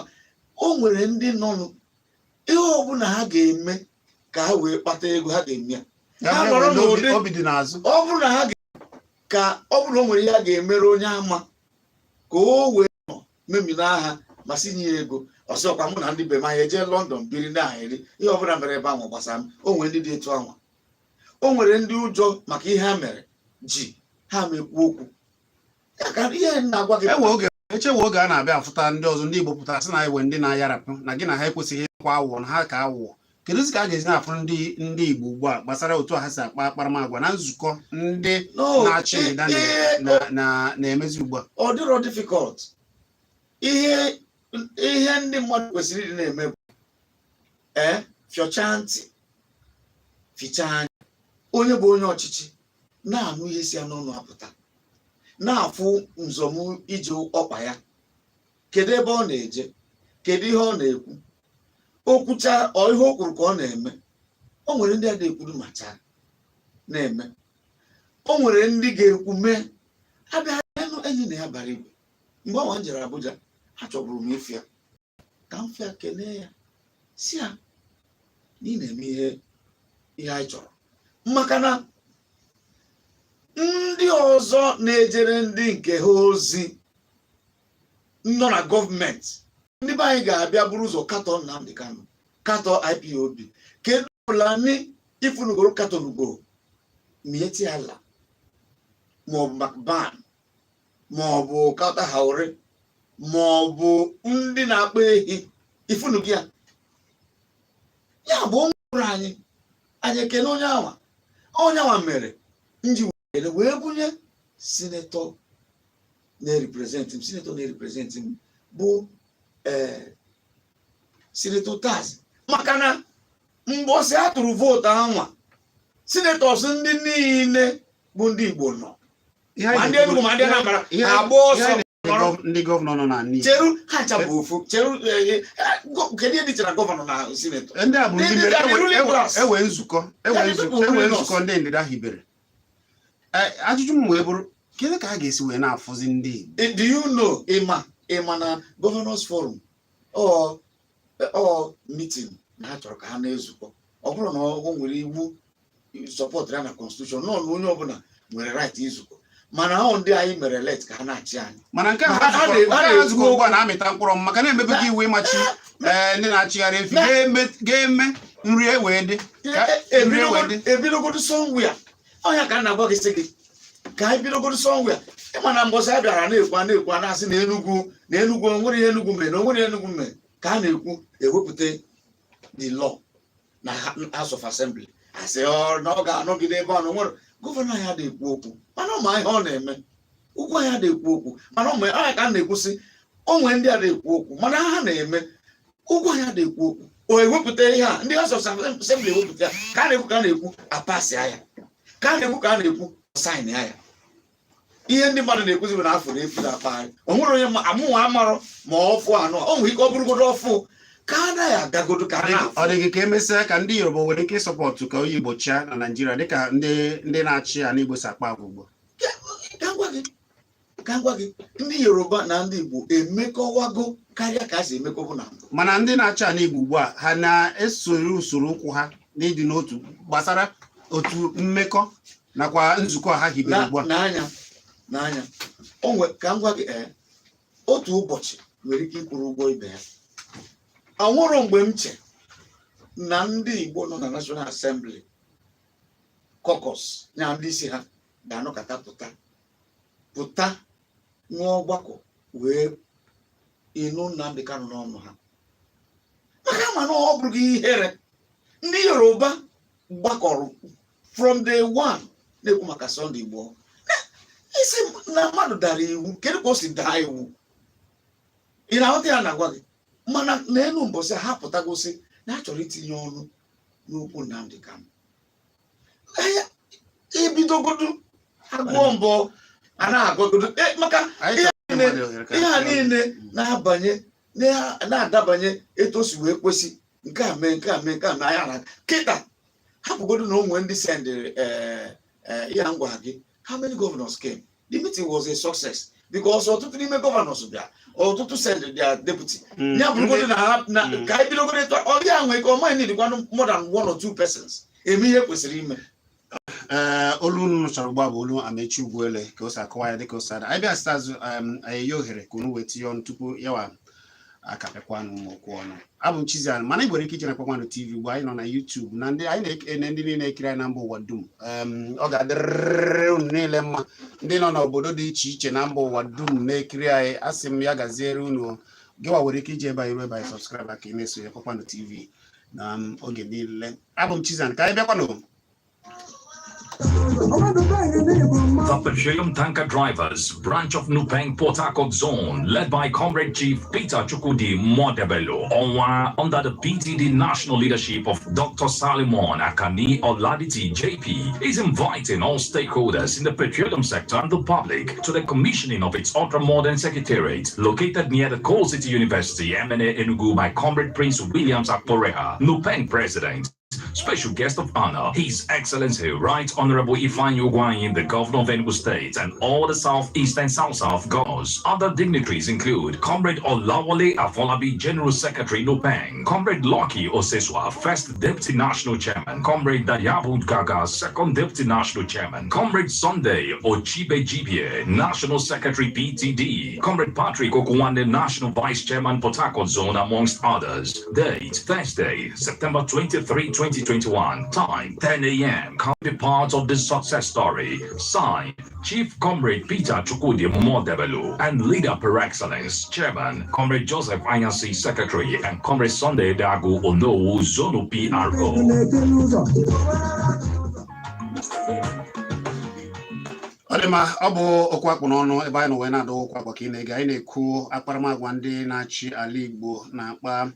o nwere ndị nọnụ. Ihe ọbụla ha ga-eme ka ha wee kpata ego, ha ga-eme ya. Ya Ha mere nọrọ na n'ụdị- obi dị n'azụ. Ọ bụrụ na ha ka ọ bụrụ na o nwere ihe a ga-emere onye ama ka o wee nọ memina ha ma si nye ya ego, Ọsị ọkwa mụ na ndị be m, anyị ejee London biri na-eri ihe ọbụla mere ebe ahụ gbasara m. O nwere ndị dị etu anwa, o nwere ndị ụjọ maka ihe ha mere ji ha mekwu okwu ya ka ihe m na-agwa gị. Ewe oge echewe oge a na-abịa afụta ndị ọzọ, ndị Igbo pụtara sị na ewe ndị na-ayarapụ na gị na ha ekwesịghị ịkwa awụọ na ha ka awụọ. Kedụzi ka a ga-esi na-afụ ndị Igbo ugbu a gbasara otu a ha si akpa akparamagwa na nzukọ ndị No, na-achị ndịda na-emezi ugbu a? Ọ dịrọ difficult. Ihe ndị mmadụ kwesịrị ịdị na-eme bụ fịọchaa ntị, fichaa anya. Onye bụ onye ọchịchị na-anụ ihe si ya n'ọnụ apụta, na-afụ nzọm ije ọkpa ya, kedu ebe ọ na-eje, kedu ihe ọ na-ekwu, o kwucha ọ ihe o kwuru ka ọ na-eme. O nwere ndị a na-ekwuru ma chaa na-eme, o nwere ndị ga-ekwu mee. Abịa enyi na ya bara igwe. Mgbe ọnwa m jere Abuja, achọburu m ịfụ ya ka m fịa kelee ya, si ya na ị na-eme ihe anyị chọrọ, maka na ndị ọzọ na-ejere ndị nke ha ozi nọ na gọọmenti, ndị be anyị ga-abịa buru ụzọ katọ Nnamdi Kanu, katọ IPOB. Kedu Fulani ifunugoro katọnugo Miyetti Allah maọbụ Macban maọbụ Kautal Haure maọbụ ndị na-akpa ehi ifunugo ya? Ya bụ onwere anyị ekene onye anwa, onye anwa mere nji were wee bunye senator na-represent m. Senator na-represent m bụ Senator Utazi, maka na mbọsị a tụrụ vootu anwa, senators ndị niile bụ ndị Igbo nọ, ma ndị Enugu ma ndị Anambra, ha agba ọsọ. Ndị gọvanọ nọ n'ala Igbo. Cheru, ha ncha bụ ofu. Cheru, kedu ihe dị iche na gọvanọ na senator? Ndị a bụ ndị mere ewe nzukọ ewe nzukọ ndị ndịda hibere. Ajụjụ m wee bụrụ, kedu ka a ga-esi wee na-afụzi ndị Igbo? Do you know, ịma na Governors Forum ọ meeting na ha chọrọ ka ha na-ezukọ, ọ bụrụ na o nwere iwu support ya na constitution nọ na onye ọbụla nwere right izukọ, mana ahụ ndị anyị mere elect ka ha na-achị anyị. Mana nke a zukọ ugbu a na-amịta mkpụrụ, maka na-emebeghị iwu ịmachi ndị na-achịgharị efi ga-eme nri ewee dị. Ebidogodu somewhere. Ọnya ka a na-agwa gị, sị gị ka anyị bidogodu somewhere. Ịma na mbọsị a bịara na-ekwu, a na-ekwu, a na-asị na Enugu, na Enugu onwere ihe Enugu mere, na onwere ihe Enugu mere, ka a na-ekwu ewepụta the law na House of Assembly, asị na ọ ga-anọgide ebe ọ na nwere gọvanọ anyị adịghị ekwu okwu, mana ọ ma ihe ọ na-eme. Ugwu anyị adịghị ekwu okwu, mana ọ ma anyị ka a na-ekwusị o nwere ndị adịghị ekwu okwu, mana ha na-eme. Ugwu anyị adịghị ekwu okwu, o ewepụta ihe a, ndị House of Assembly ewepụta ya, ka a na-ekwu, ka a na-ekwu, apasịa ya, ka a na-ekwu, ka a na-ekwu, sign ya. Ihe ndị mmadụ na-ekwuzi bụ na afọ na-efu na-akpagharị. O nwere onye amụnwa amarọ ma ọfụ anụ, o nwere ike ọ bụrụgodo ọfụ ka a naghị agagodo ka a na-afụ. Ọ dị gị ka emesịa ka ndị Yoruba nwere ike ịsupport ka onye Igbo chịa na Naịjirịa, dịka ndị na-achị ya n'Igbo si akpa agwa ugbu a? Ka m gwa gị, ndị Yoruba na ndị Igbo emekọwago karịa ka a si emekọbụ na mbụ. Mana ndị na-achị ala Igbo ugbu a, ha na-esoro usoro ụkwụ ha n'ịdị n'otu gbasara otu mmekọ nakwa nzukọ ha hibere ugbu a? N'anya onwe ka m gwa gị, otu ụbọchị nwere ike ịkwụrụ ụgwọ ibe ya. Anwụrụ mgbe m che na ndị Igbo nọ na National Assembly caucus na ndị isi ha ga-anọkọta pụta nwee ọgbakọ wee ịnụ Nnamdi Kanu n'ọnụ ha, maka ama na ọ bụrụ gị ihere. Ndị Yoruba gbakọrọ from day one na-ekwu maka Sunday Igboho, isi na mmadụ dara iwu, kedu ka o si daa iwu? Ị na-aghọta ya na-agwa gị? Mana n'elu mbọsị ha pụtagosi na ha chọrọ itinye ọnụ n'okwu Nnamdi Kanu. Ebidogodu agụọ mbọ a na-agụgodu maka ihe a niile na-abanye na-adabanye etu o si wee kwesị. Nke a mee, nke a mee, nke a mee, anya na kịta hapụgodu na onwe ndị sendịrị ihe a ngwa gị. How many governors came? The meeting was a success because ọtụtụ n'ime governors bịa, ọtụtụ send their deputy. Ya bụrụgodu na ha na ka anyị bidogodo etu ọ ya nwee ka ọ maghị nidikwanụ more than one or two persons eme ihe kwesịrị ime. Ee, olu unu nụchara ugbu a bụ olu Amechi Ugwuele ka o si akọwa ya dịka o si ada. Anyị bịa site azụ, anyị enye ohere ka unu wee tinye ọnụ tupu yawa. Akapịakwanụ ụmụ okwu ọnụ. Abụ m Chizian, mana ị nwere ike ije na Kpakpando TV ugbu anyị nọ na YouTube na ndị anyị na-ene, ndị niile ekiri anyị na mba ụwa dum. Ọ ga-adịrịrị unu niile mma. Ndị nọ n'obodo dị iche iche na mba ụwa dum na-ekiri anyị, asị m ya gaziere unu. Gịwa nwere ike ije ebe anyị ruo ebe anyị subscribe ka ị na-esonye Kpakpando TV na oge niile. Abụ m Chizian, ka anyị bịakwanụ. The Petroleum Tanker Drivers Branch of Nupeng Port Harcourt Zone, led by Comrade Chief Peter Chukwudi Modebelo, Onwa, under the PTD national leadership of Dr. Salomon Akani Oladiti JP, is inviting all stakeholders in the petroleum sector and the public to the commissioning of its ultra-modern secretariat located near the Coal City University, MNA Enugu, by Comrade Prince Williams Akporeha, Nupeng President. Special guest of honor, His Excellency Right Honorable Ifeanyi Ugwuanyi, the Governor of Enugu State, and all the Southeast and South-South governors. Other dignitaries include Comrade Olawale Afolabi, General Secretary, Nupeng, Comrade Lucky Oseswa, First Deputy National Chairman, Comrade Dayabu Gaga, Second Deputy National Chairman, Comrade Sunday Ochibe GBA, National Secretary, PTD, Comrade Patrick Okuwande, National Vice Chairman, Port Harcourt Zone, amongst others. Date, Thursday, September 23, 2021. Time, 10 a.m. Come be part of this success story. Signed, Chief Comrade Peter Chukwudi Modebelu and Leader per Excellence, Chairman, Comrade Joseph Anyansi, Secretary, and Comrade Sunday Dagu Onowu, Zonu PRO. Ọ dị mma. Ọ bụ okwu akpụ n'ọnụ ebe anyị nọ wee na-adọ okwu akpa ka ị na-ege. Anyị na-ekwu akparamagwa ndị na-achị ala Igbo na-akpa,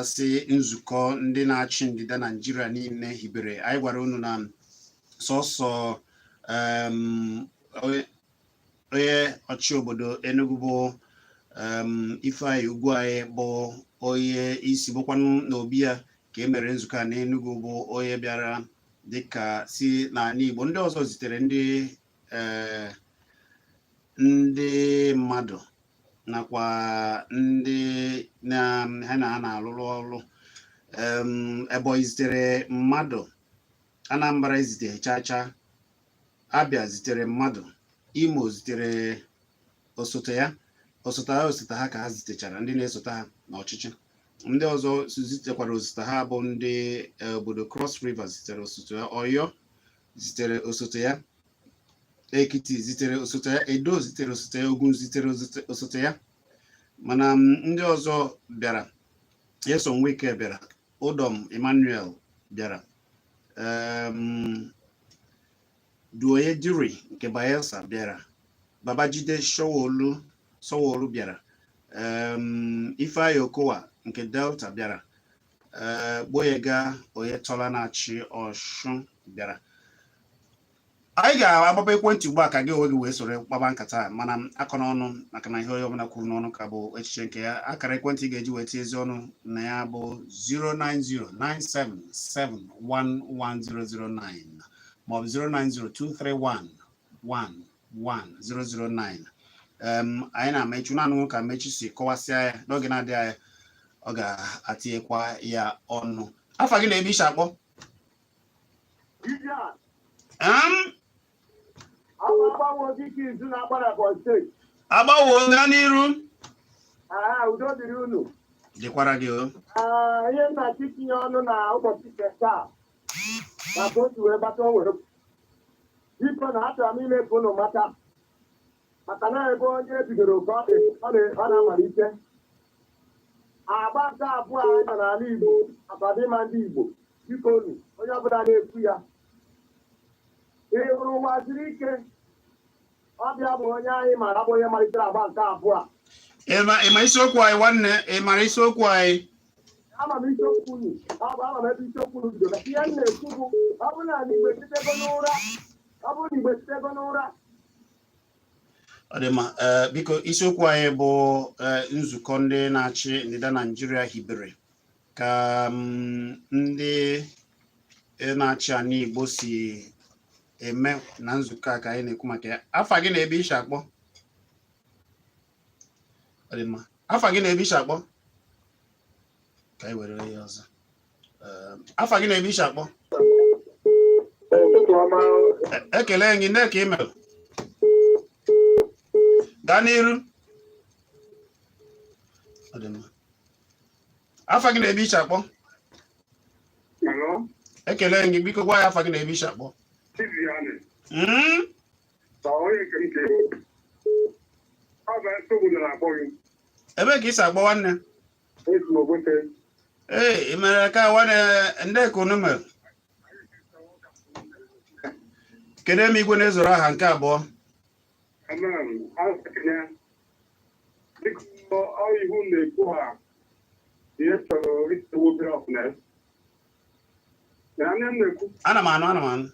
si nzukọ ndị na-achị ndịda Naijiria niile hibere. Anyị gwara unu na sọsọ onye ọchị obodo Enugu bụ Ifeanyi Ugwuanyi, bụ onye isi, bụkwanụ n'obi ya ka e mere nzukọ a n'Enugu, bụ onye bịara dịka si n'ala Igbo. Ndị ọzọ zitere ndị mmadụ nakwa ndị na ha na ha na-alụrụ ọrụ. Ebonyi zitere mmadụ, Anambra zitere chacha, Abia zitere mmadụ, Imo zitere osote ya, osote ha, osote ha ka ha zitechara ndị na-esote ha n'ọchịchị. Ndị ọzọ zitekwara osote ha bụ ndị obodo Cross River zitere osote ya, Ọyọ zitere osote ya, Ekiti zitere osote ya, Edo zitere osote ya, Ogun zitere osote ya. Mana ndị ọzọ bịara, Nyesom Wike bịara, Udom Emmanuel bịara, Duoye Diri nke Bayelsa bịara, Babajide Sanwo-Olu bịara, Ifeanyi Okowa nke Delta bịara, Gboyega Oyetola na-achị Ọshụn bịara. Anyị ga-agbaba ekwentị ugbu a ka gị onwe gị wee soro kpaba nkata a, mana akọ n'ọnụ, maka na ihe onye ọbụla kwuru n'ọnụ ka bụ echiche nke ya. Akara ekwentị ị ga-eji wee tie ezi ọnụ na ya bụ 09097711009 maọbụ 09023111009. Anyị na-amechu naanị ka mechi si kọwasịa ya. N'oge na-adịghị anya ọ ga-atinyekwa ya ọnụ. Afa gị na ebe isi akpọ? Agbanwe dike izu na-akpa na Ebonyi Steeti. Agbawo, gaa n'iru. Aha, udo dịrị unu. Dịkwara gị o. Ah, ihe m na-achọ itinye ọnụ na ụbọchị nke taa maka otu wee gbata o were, biko, na achọrọ m ime ka unu mata maka na ebe onye bidoro ka ọ na-amalite agba nke abụọ anyị nọ n'ala Igbo maka ọdịmma ndị Igbo. Biko unu, onye ọbụla na-ekwu ya, ị hụrụ ụwa siri ike, ọbịa bụ onye anyị mara bụ onye malitere agba nke abụọ a. Ị ma isiokwu anyị, nwanne? Ị mara isiokwu anyị? Ama m isiokwu unu. Ọ bụ ama m ebe isiokwu unu bidoro. Ihe m na-ekwu bụ, ọ bụrụ na Igbo etitego n'ụra, ọ bụrụ na Igbo etitego n'ụra. Ọ dị mma. Ee, biko, isiokwu anyị bụ nzukọ ndị na-achị ndịda Naijiria hibere, ka ndị na-achị ala Igbo si eme na nzukọ a ka anyị na-ekwu maka ya. Afa gị na ebe ishi akpọ? Ọ dị mma. Afa gị na ebe ishi akpọ, ka anyị were ihe ọzọ. Ee, afa gị na ebe ishi akpọ? Ụtụtụ ọma. Ekele gị nne ka ị mere. Gaa n'iru. Ọ Ọ dị mma. Afa gị na ebe i si akpọ? Hello, Ekele gị, biko gwa ya afa gị na ebe i si akpọ. Tiziani. Ka onye nke m ka ọ bụ nsogbu na-akpọ gị. Ebee ka i si akpọ, nwanne? Esi m Obote. Ee, ị mere ka nwanne, ndị ka unu mere. Kedu eme igwe na-ezoro aha nke abụọ? Amen. Asịkịnya. Biko, ọ ihu na-ekwu a ihe chọrọ itewu obere ọfụna. Na ihe m na-ekwu Ana m anụ, ana m anụ.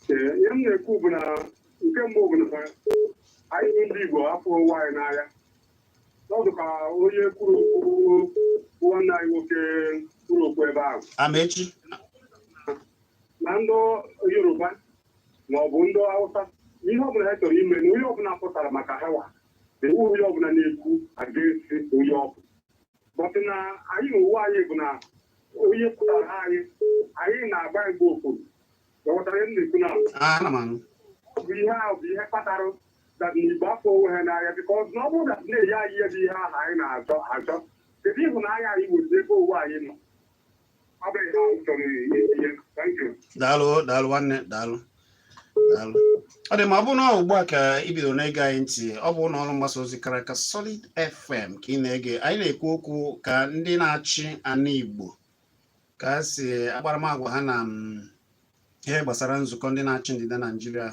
Ee, ihe m na-ekwu bụ na nke mbụ bụ na anyị bụ ndị Igbo afọ onwe anyị n'anya. N'ọdụ ka onye kwuru okwu, nwanne anyị nwoke kwuru okwu ebe ahụ. Amaechi. Na ndị Yoruba ma ọ bụ ndị Hausa, ihe ọbụla ha chọrọ ime na onye ọbụla pụtara maka hawa na ewu onye ọbụla na-ekwu against onye ọbụ, but na anyị na ụwa anyị bụ na onye pụtara ha anyị, anyị na-agba igbo okpuru. Ghọtara ihe m na-ekwu na Ah, ana m anụ. Ọ bụ ihe ahụ bụ ihe kpatara that na Igbo afọ onwe ha n'anya, because na ọ bụrụ na na-enye anyị ihe bụ ihe ahụ anyị na-achọ achọ, kedu ịhụnanya anyị nwere ebe ụwa anyị nọ? Ọ bụ ihe ahụ m chọrọ itinye. Thank you. Daalụ, daalụ nwanne, daalụ, daalụ. Ọ dị ma ọ bụrụ na ọ ugbu a ka ị bidoro na-ege anyị ntị, ọ bụ ụlọ ọrụ mgbasa ozi kara aka Solid FM ka ị na-ege. Anyị na-ekwu okwu ka ndị na-achị ana Igbo ka a si akparamagwa ha na ihe gbasara nzukọ ndị na-achị ndịda Naijiria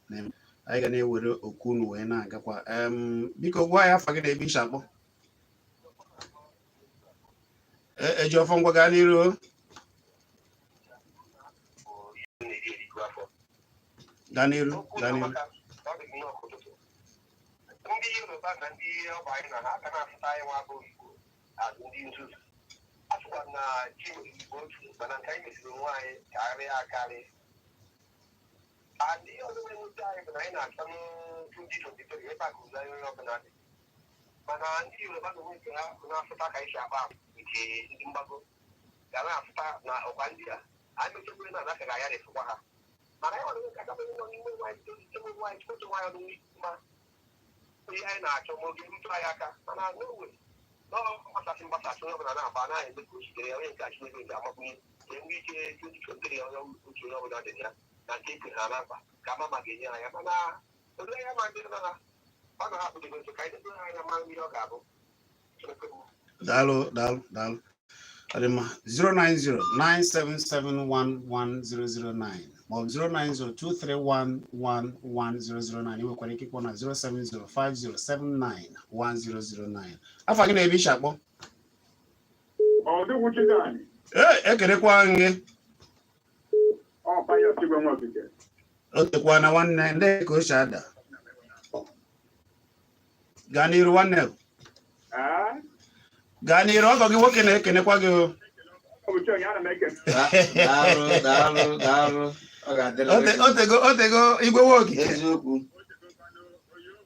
na-eme. Anyị ga na-ewere okwu unu wee na-agakwa. Biko gwa ya afa gị na ebe i si akpọ. Eji ọfọ, ngwa, gaa n'iru. Gaa n'iru, gaa n'iru. Ndị Yoruba na ndị ọba anyị na ha aka na-asụta anyị nwa bụ Igbo azụ ndị nzuzu. A sịkwa na chi Igbo otu, mana nke anyị mesiri onwe anyị karịa akarị. And ihe ọzọ na-ewute anyị bụ na anyị na-achọ 2023 ebe a ka ụzọ anyị onye ọbụla dị, mana ndị Yoruba na onwe nke ha na-asụta ka anyị si akpa nke ndị mgbago ga na-asụta na ọkwa ndị a anyị mechekwere na anaka ga ya resịkwa ha. Mana anyị nwere aka nọ n'ime onwe anyị, ime onwe anyị, chịkọta onwe anyị ọnụ ma ihe anyị na-achọ ma oge erute anyị aka. Mana n'owe mgbasasị mgbasasị, onye ọbụla na-agba anaghị eme ka o sitere ya, onye nke a Chineke nke amakwunye ka enwe ike 2023, onye uche onye ọbụla dị ya na nke ekwe ha na mkpa ka ama ma ga-enye ha ya. Mana ole ya ma ndị nọ ha ọ na hapụdebe nso ka anyị debe ha anya mara ihe ọ ga-abụ. Chineke bụ. Daalụ, daalụ, daalụ. Ọ dị mma. 09097711009 maọbụ 09023111009. Ị nwekwara ike ịkpọ na 07050791009. Afa gị na ebe i si akpọ? Ọ dịgwu Chizani. Ee, ekelekwa gị. Ọ Pius Igwe Nwokike. O tekwa na nwanne, ndị ka o si ada. Gaa n'iru, nwanne. Ee. Gaa n'iru, ọgọ gị nwoke na-ekenekwa gị o. Ọ bụ Chionye, ana m ekene. Daalụ, daalụ, daalụ. Ọ ga-adịrị gị. Otego, otego, igwe nwoke. Eziokwu.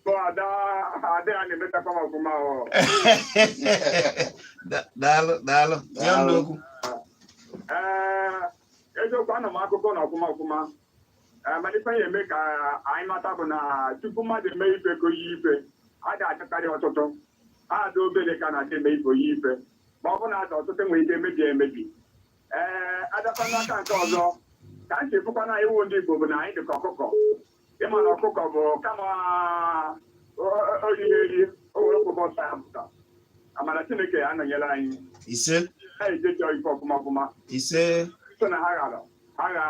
Bụ ada ada ya na-emetakwa m ọfụma ọ. Daalụ, daalụ. Nye m n'okwu. Ee, eziokwu, anọ m akụkọ na ọfụma ọfụma. Ee, mana ife ya eme ka anyị mata bụ na tupu mmadụ eme ife ka oyi ife, a ga-achọkarị ọtụtụ ada obere ka na-adị eme ife oyi ife, ma ọ bụ na ada ọtụtụ nwere ike emebi emebi. Ee, adakwa n'aka nke ọzọ ka m si fụkwa na iwu ndị Igbo bụ na anyị dị ka ọkụkọ. Ịma na ọkụkọ bụ kama oriri eri o were ọkụkọ ọsọ ya pụta. Amara Chineke anọnyere anyị. Ise. Ha ejechọ ife ọfụma ọfụma. Ise. So na ha ghara ha gha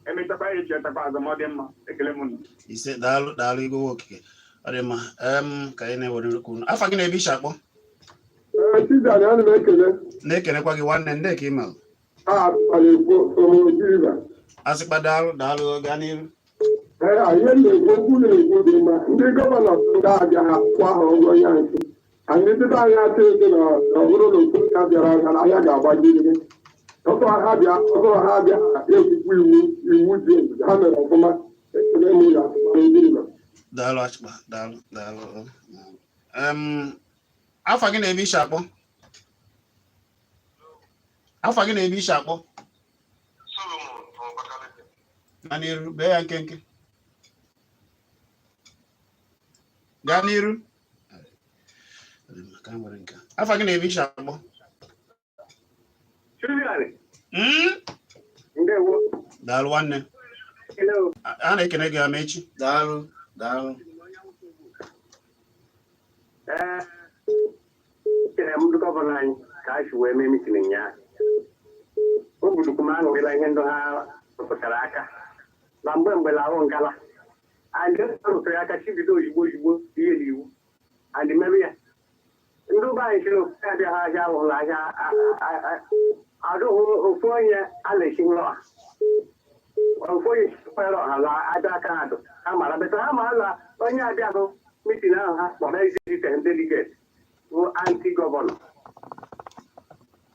emechakwa ya echi etakwa azụ ma ọ dị mma. Ekele m unu. Ise, daalụ, daalụ, igwe okike. Ọ dị mma. Ka anyị na-ewere okwu. Afa gị na ebe i si akpọ? Chizani, ana m ekele. Na-ekenekwa gị, nwanne. Ndị ka email. A atụtara ekwu from Oji River. Asịkpa, daalụ, daalụ, gaa n'iru. Ee, ihe m na-ekwu, okwu na-ekwu dị mma. Ndị governor ndị abịa ha kwụọ ha ụgwọ ya nke anyị ndị be anyị atụ ego na ọ bụrụ na okwu ha bịara aga na ahịa ga-agbajiriri ọtọ ha bịa ọtọ ha bịa ekwukwu iwu iwu dị ebube ha mere ọfụma. Ekele m ya atụtara Oji River. Daalụ, achịkpa, daalụ, daalụ. Afa gị na ebe i si akpọ? Afa gị na ebe i si akpọ? Solomon from Abakaliki. Gaa n'iru, bee ya nkenke. Gaa n'iru. Ọ dị mma, ka m were nke a. Afa gị na ebe i si akpọ? Julian, Mm? Ndewo. Daalụ nwanne. Hello. A na-ekene gị, Amaechi. Daalụ, daalụ. Ee, ekele m ndị gọvanọ anyị ka ha si wee mee meeting ụnyaahụ. O budukwu m aṅụrịla ihe ndị ha rụpụtara aka na mgbe mgbe lahụ ngala and rụtụrụ aka chibido ozugbo ozugbo ihe n'iwu and mebe ya. Ndị be anyị sịrị ofu abịa ha ahịa ahụhụ ahịa adụghị ofu onye a na-esi nrọ ofu onye sikwara ọha la aja aka ha dụ ha mara beta ha mara na onye abịahụ meeting ahụ ha kpọrọ ezite delegate bụ anti gọvanọ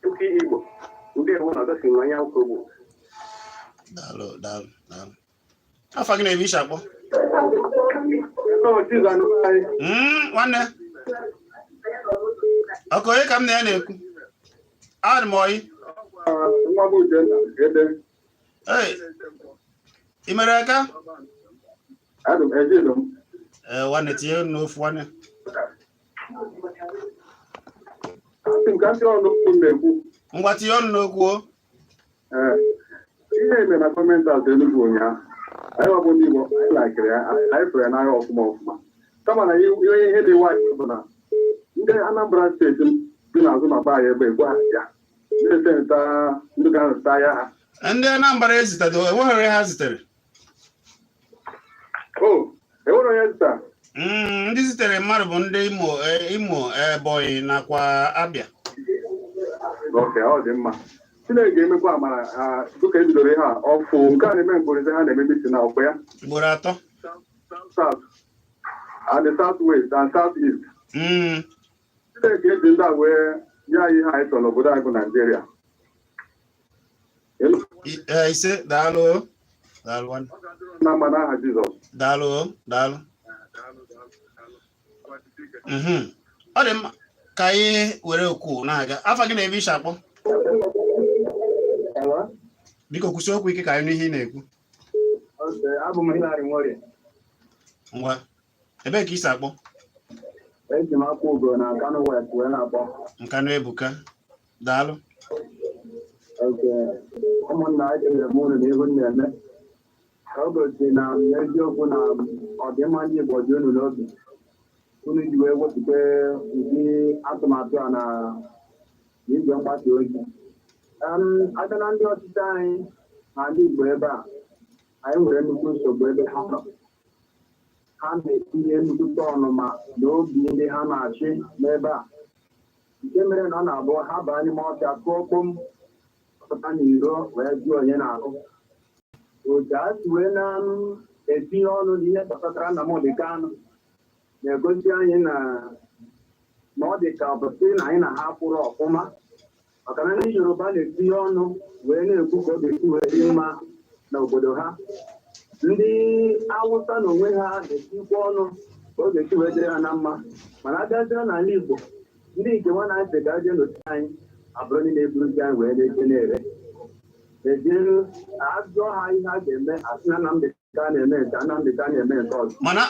nke Igbo. Ndewo na ọdọsi na onye akwụkwọ ugbo. Daalụ, daalụ, daalụ. Afa gị na ebe i si akpọ? Nwanne ọkụ onye ka m na ya na-ekwu? Adị m oyi. Nwa m Uchenna ede. Ee, ị mere aka? Adụ m ejidụ m. Ee, nwanne, tinye ọnụ n'ofu, nwanne. Asị m ka ndị ọnụ okwu m na-ekwu. Ngwa, tinye ọnụ n'okwu o. Ee, ihe eme na Government House Enugu ụnyaahụ, anyị ọbụ ndị Igbo, anyị lakịrị ya, anyị fere n'anya ọfụma ọfụma, kama na ihe ihe dị nwanyị bụ na ndị Anambra steeti dị n'azụ na be anyị ebe ekwe ha ya na-esenta ndị ga-anọchite anya ha. Ndị Anambra ezitedo, enweghị ha zitere. O enwere onye zụta? Ndị zitere mmadụ bụ ndị Imo, Imo, Ebonyi nakwa Abịa. Ok, ọ dị mma. Chineke ga-emekwa amara ha dịka e bidoro ihe a ọfụ nke a na-eme mgborezi ha na-eme meeting na ọkwa ya. Ugboro atọ. South and the South West and South East. Chineke eji ndị a wee nye anyị ihe anyị chọrọ n'obodo anyị bụ Naijiria. Ise, daalụ, daalụ nwanne. Na mma n'aha Jizọs. Daalụ, daalụ. Ọ dị mma, ka anyị were okwu na-aga. Afa gị na ebe i si akpọ? Biko kwụsị okwu ike ka anyị nụ ihe ị na-ekwu. Abụ m Hilary Nworie. Ngwa, ebee ka i si akpọ? Eji m akwa ugo na Kano West wee na-akpọ. Nkanụ ebuka, daalụ. Oke ụmụnna, ekelere m unu n'ihu m na-eme ka o gosi na n'eziokwu na ọdịmma ndị Igbo dị unu n'obi, unu ji wee wepụta ụdị atụmatụ a na n'igwe mgbasa ozi. Aka na ndị ọchịchị anyị na ndị Igbo ebe a, anyị nwere nnukwu nsogbu ebe ha nọ. Ha na-etinye nnukwute ọnụma na obi ndị ha na-achị n'ebe a, nke mere na ọ na-abụ ha baa n'ime ọfịa kụọ kpom, pụta n'iro wee jụọ onye na-ahụ otu a si wee na-etinye ọnụ n'ihe gbasatara Nnamdị Kanụ, na-egosi anyị na na ọ dị ka ọ bụ sị na anyị na ha kwụrụ ọfụma, maka na ndị Yoruba na-etinye ọnụ wee na-ekwu ka ọ ga-esi wee dị mma n'obodo ha. Ndị Awụsa na onwe ha na-etikwa ọnụ ka ọ ga-esi wee dịrị ha na mma, mana abịazịa n'ala Igbo, ndị nke nwa na-asị ka aje n'otu anyị abụrụ ndị na-eburuzi anyị wee na-eje na-ere ejielu ajụọ ha ihe a ga-eme, asị na Nnamdị ka na-eme nke Nnamdị ka na-eme nke ọzọ. Mana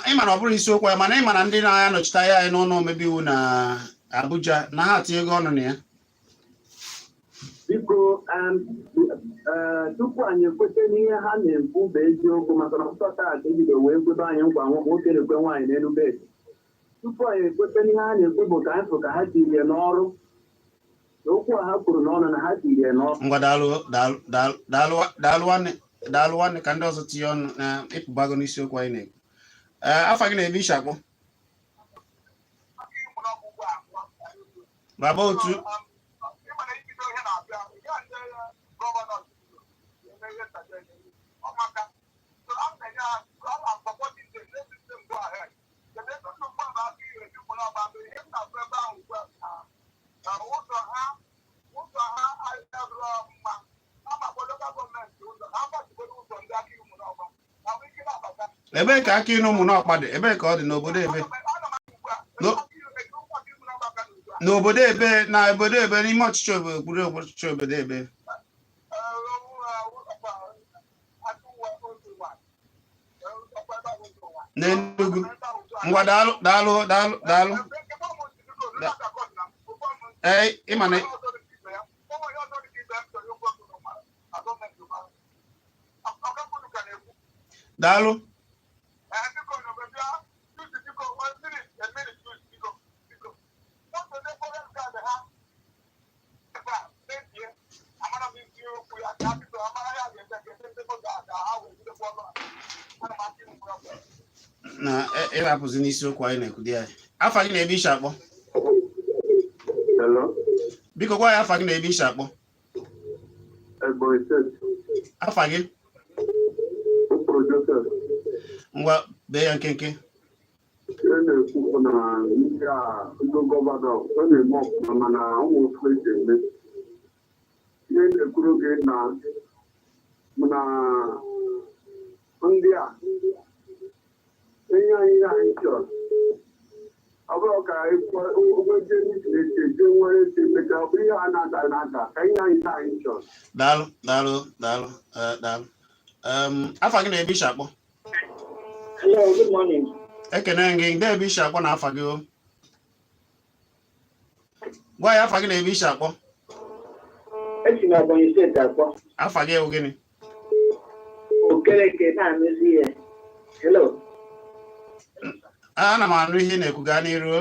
ị ma na ọ bụrụ isiokwu ya, mana ị ma na ndị na-anọchite anya anyị n'ụlọ omebe iwu na Abuja na ha atinyego ọnụ na ya. Biko, tupu anyị ekweta n'ihe ha na-ekwu bụ eziokwu, maka na ọtụtụ taa ka ebido wee kwebe anyị nkwa nwoke na-ekwe nwaanyị n'elu bed, tupu anyị ekweta n'ihe ha na-ekwu bụ ka anyị fụ ka ha tiri ya n'ọrụ, na okwu a ha kwuru n'ọnụ na ha tiri ya n'ọrụ. Ngwa, daalụ, daalụ, daalụ, daalụ, daalụ nwanne, daalụ nwanne. Ka ndị ọzọ tinye ọnụ na ịpụbago n'isiokwu anyị na-ekwu. Ee, afa gị na ebe i si akpọ? Baba otu. Ebee ka aka ịnụ ụmụ n'ọkpa dị? Ebee ka ọ dị n'obodo ebe? N'obodo ebe, na obodo ebe, n'ime ọchịchị obodo, okpuru ọchịchị obodo ebe? N'Enugu. Ngwa, daalụ, daalụ, daalụ, daalụ. Ee, ịma na daalụ. Na ịrapụzi n'isiokwu anyị na-ekwu di anyị. Afa gị na ebe i si akpọ? Hello, Biko gwa ya afa gị na ebe i si akpọ. Ebonyi Steeti, Afa gị? Ụkpụrụ Joseph. Ngwa, bee ya nkenke. Ihe na-ekwu bụ na ndị a, ndị gọvanọ, ọ na-eme ọfụma, mana ụmụ ofu esi eme. Ihe na-ekwuru gị na ndị a enye anyị ihe anyị chọrọ, ọ bụrụ ka ụgwọ je na-eche eje nwere esi emecha, ọ bụrụ ihe a na-ada na-ada ka ihe anyị ihe anyị chọrọ. Daalụ, daalụ, daalụ, daalụ. Afa gị na ebe i si akpọ? Hello, good morning. Ekene gị. Ndị ebe i si akpọ na afa gị o? Gwa ya afa gị na ebe i si akpọ. Esi m Ebonyi Steeti akpọ. Afa gị ewu gịnị? Okereke na-anụzi ihe. Hello. Ana m anụ ihe ị na-ekwu, gaa n'iru o.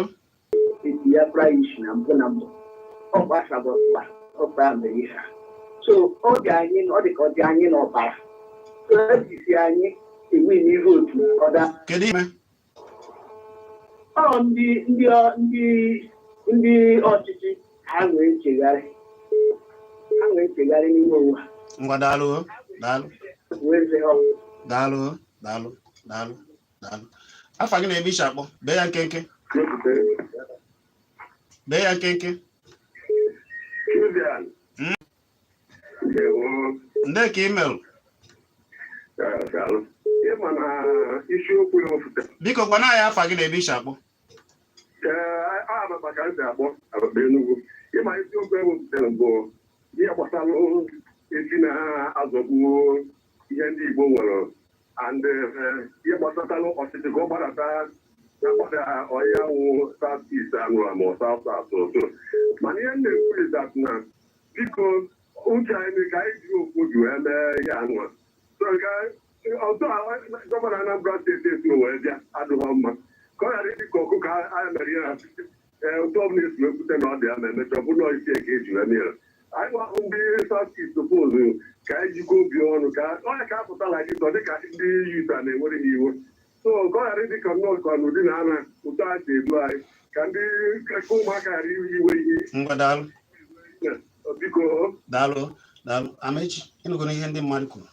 Biafra issue na mbụ na mbụ. Ọkwa asabọkpa ọkpa mere ihe a. So ọ dị anyị, ọ dị ka ọ dị anyị n'ọbara. So ejisi anyị ewin vote ọda. Kedu ime? Ọ ndị ọchịchị ha nwee nchegharị. Ha nwee nchegharị n'ime onwe ha. Ngwa, daalụ o, daalụ. Wee eze ha. Daalụ o, daalụ, daalụ, daalụ. Afa gị na ebe i si akpọ? Bee ya nkenke, bee ya nkenke. Julian. Ndewo. Ndị ka email. Daalụ. Ịma na isiokwu ya ofute. Biko gwana anyị afa gị na ebe i si akpọ. Ee, Ababa ka m si akpọ, Ababa Enugu. Ịma isiokwu e wepụtara bụ ihe gbasara esi na-azọgbuo ihe ndị Igbo nwere and ihe gbasatara ọchịchị ka ọ gbadata na-agbada ọhịa wụ South East anụrụ ma South South so. Mana ihe m na-ekwu is that na biko, uche anyị ka anyị jiri okwu obi wee mee ihe anụwa. So nke ọtụ a gọvanọ Anambra Steeti esi wee bịa adịghọ mma, ka ọ ghara ịdị ka ọkụkọ a mere ihe ha. Ee, otu ọbụla esi wee kwute na ọ dị ya ma emecha, ọ bụrụ na isi ka eji wee mere anyị nwahụ ndị South East suppose ka anyị jikọ obi ọnụ ka onye ka apụta like this, ọ dịka ndị youth a na-enwere ha iwe. So ka ọ ghara ịdị ka nnọọ ka n'ụdị na ana ụtọ a si edu anyị, ka ndị ka ụmụaka ghara iwe ihe. Ngwa, daalụ. Biko. Daalụ, daalụ. Amechi, ịnụgo ihe ndị mmadụ kwuru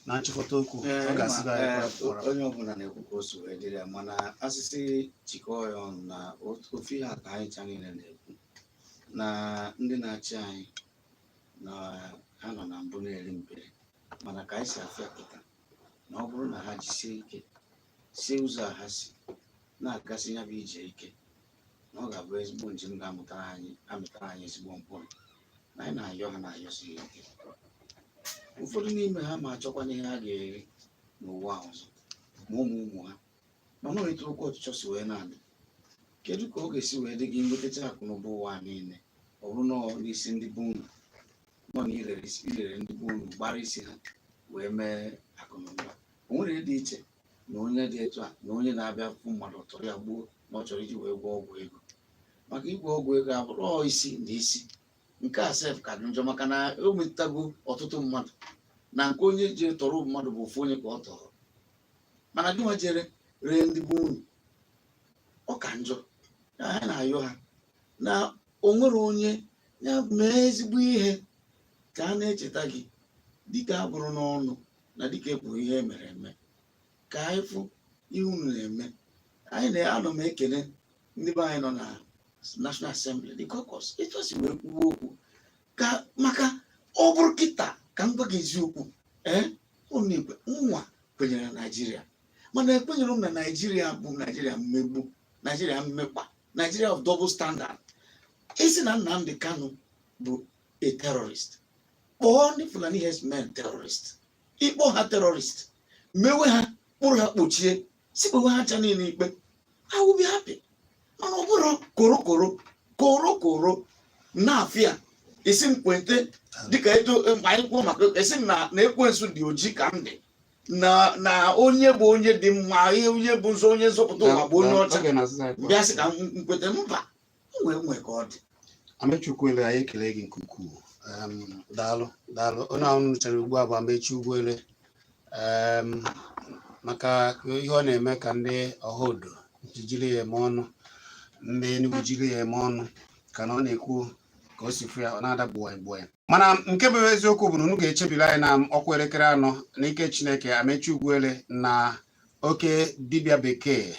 na nchịkọta okwu ọ ga-asị gị anyị kwara. Onye ọbụla na-ekwu ka o si wee dịrị ya, mana asịsị jikọọ ya ọnụ na ofu ihe a ka anyị ncha niile na-ekwu na ndị na-achị anyị na ha nọ na mbụ na-eri mperi, mana ka anyị si afịa pụta na ọ bụrụ na ha jisie ike si ụzọ a ha si na-agasị ya bụ ije ike, na ọ ga-abụ ezigbo njem ga-amụtara anyị, amịtara anyị ezigbo mkpụrụ. Na anyị na-ayọ ha, na-ayọsi ya ike. Ụfọdụ n'ime ha ma achọkwana ihe ha ga-eri n'ụwa ọzọ, ma ụmụ ụmụ ha, mana ọ etu okwu ọchịchọ si wee na-adị. Kedu ka ọ ga-esi wee dị gị nwetacha akụ na ụba ụwa niile, ọ bụrụ na ọ n'isi ndị be unu nọ na irere irere ndị be unu gbara isi ha wee mee akụ na ụba? O nwere ihe dị iche na onye dị etu a na onye na-abịa fụ mmadụ tọrọ ya gbuo na ọ chọrọ iji wee gwọọ ọgwụ ego. Maka ịgwọ ọgwụ ego abụrụ ọ isi na isi nke a sef ka dị njọ, maka na o metụtago ọtụtụ mmadụ. Na nke onye jere tọrọ mmadụ bụ ofu onye ka ọ tọrọ, mana gị nwa jere ree ndị be unu, ọ ka njọ. Na ha na-ayọ ha na o nwere onye ya mee ezigbo ihe ka a na-echeta gị, dịka a bụrụ n'ọnụ na dịka ekwuru ihe emere eme, ka anyị fụ ihe unu na-eme. Anyị na-anọ m ekele ndị be anyị nọ na National Assembly, the caucus, etu o si wee kwuo okwu ka maka ọ bụrụ kịta ka m gwa gị eziokwu. Ee, unu nwa kwenyere na Naijiria, mana ekwenyere m na Naijiria bụ Naijiria mmegbu, Naijiria mmekpa, Naijiria of double standard. Isi na Nnamdi Kanu bụ a terrorist, kpọọ ndị Fulani herdsmen terrorist, ịkpọ ha terrorist, mewe ha kpụrụ ha kpochie, si kpewe ha ncha niile ikpe, I will be happy. Mana ọ bụrụ korokoro. Koro koro na-afịa isi m kwente dịka etu anyị kwuo maka esi m na ekwensu dị oji ka m dị na onye bụ onye dị mma, ihe onye bụ nzọ, onye nzọpụta ụwa bụ onye ọcha. Oge na-azụza anyị. Bịa sị ka m kwete mba, nwee ka ọ dị. Amechi Ugwuele, anyị ekele gị nke ukwuu. Daalụ, daalụ. Onye ahụ nụchara ugbu a bụ Amechi Ugwuele, maka ihe ọ na-eme ka ndị ọhaodo ji jiri ya eme ọnụ, ndị Enugu jiri ya eme ọnụ, ka na ọ na-ekwu ka o si fụ ya, ọ na-ada gbuwanyị gbuwanyị. Mana nke bụ eziokwu bụ na unu ga-echebiri anyị na ọkwa elekere 4 n'ike Chineke. Amechi Ugwuele na oke dibịa bekee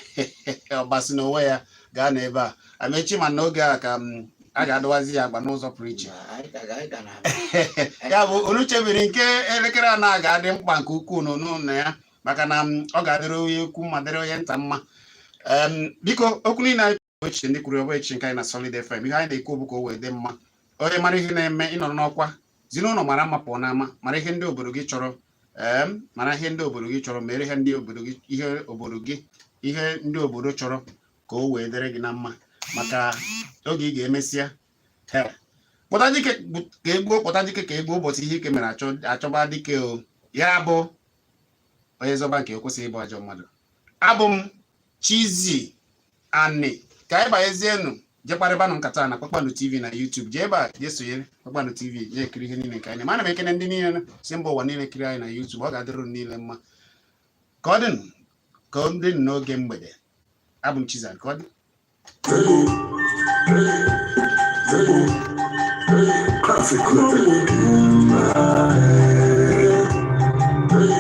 ọgbasi n'onwe ya gaa n'ebe a. Amechi, ma n'oge a ka m a ga-adọwazi ya agba n'ụzọ pụrụ iche. Anyị ka na-abịa. Ya bụ, unu chebiri nke elekere 4 a ga-adị mkpa nke ukwuu n'onu na ya, maka na ọ ga-adịrị onye ukwu mma, dịrị onye nta mma. Biko, okwu niile anyị kwuru, echiche ndị kwuru ọbụ echiche nke anyị na Solid FM. Ihe anyị na-ekwu bụ ka o wee dị mma. Onye mara ihe na-eme, ịnọrọ n'ọkwa zi n'ụlọ mara mma, pụọ n'ama mara ihe ndị obodo gị chọrọ. Mara ihe ndị obodo gị chọrọ, mere ihe ndị obodo gị, ihe obodo gị, ihe ndị obodo chọrọ, ka o wee dịrị gị na mma, maka oge ị ga-emesịa. He, kpọta dike ka egbuo, kpọta dike ka egbuo. Ụbọchị ihe ike mere achọ achọba dike o. Ya bụ, onye zọba nke o kwesịghị ịbụ ajọ mmadụ. Abụ m Chizzy Ani. Ka anyị banyezienụ jekparịbanụ nkata na Kpakpando TV na YouTube. Jee ebe a, jee sonyere Kpakpando TV, jee ekiri ihe niile nke anyị. Mana m ekene ndị niile si mba ụwa niile kiri anyị na YouTube. Ọ ga-adịrị unu niile mma. Ka ọ dị, ka ọ dị n'oge mgbede. Abụ m Chizzy Ani. Ka ọ dị. Classic.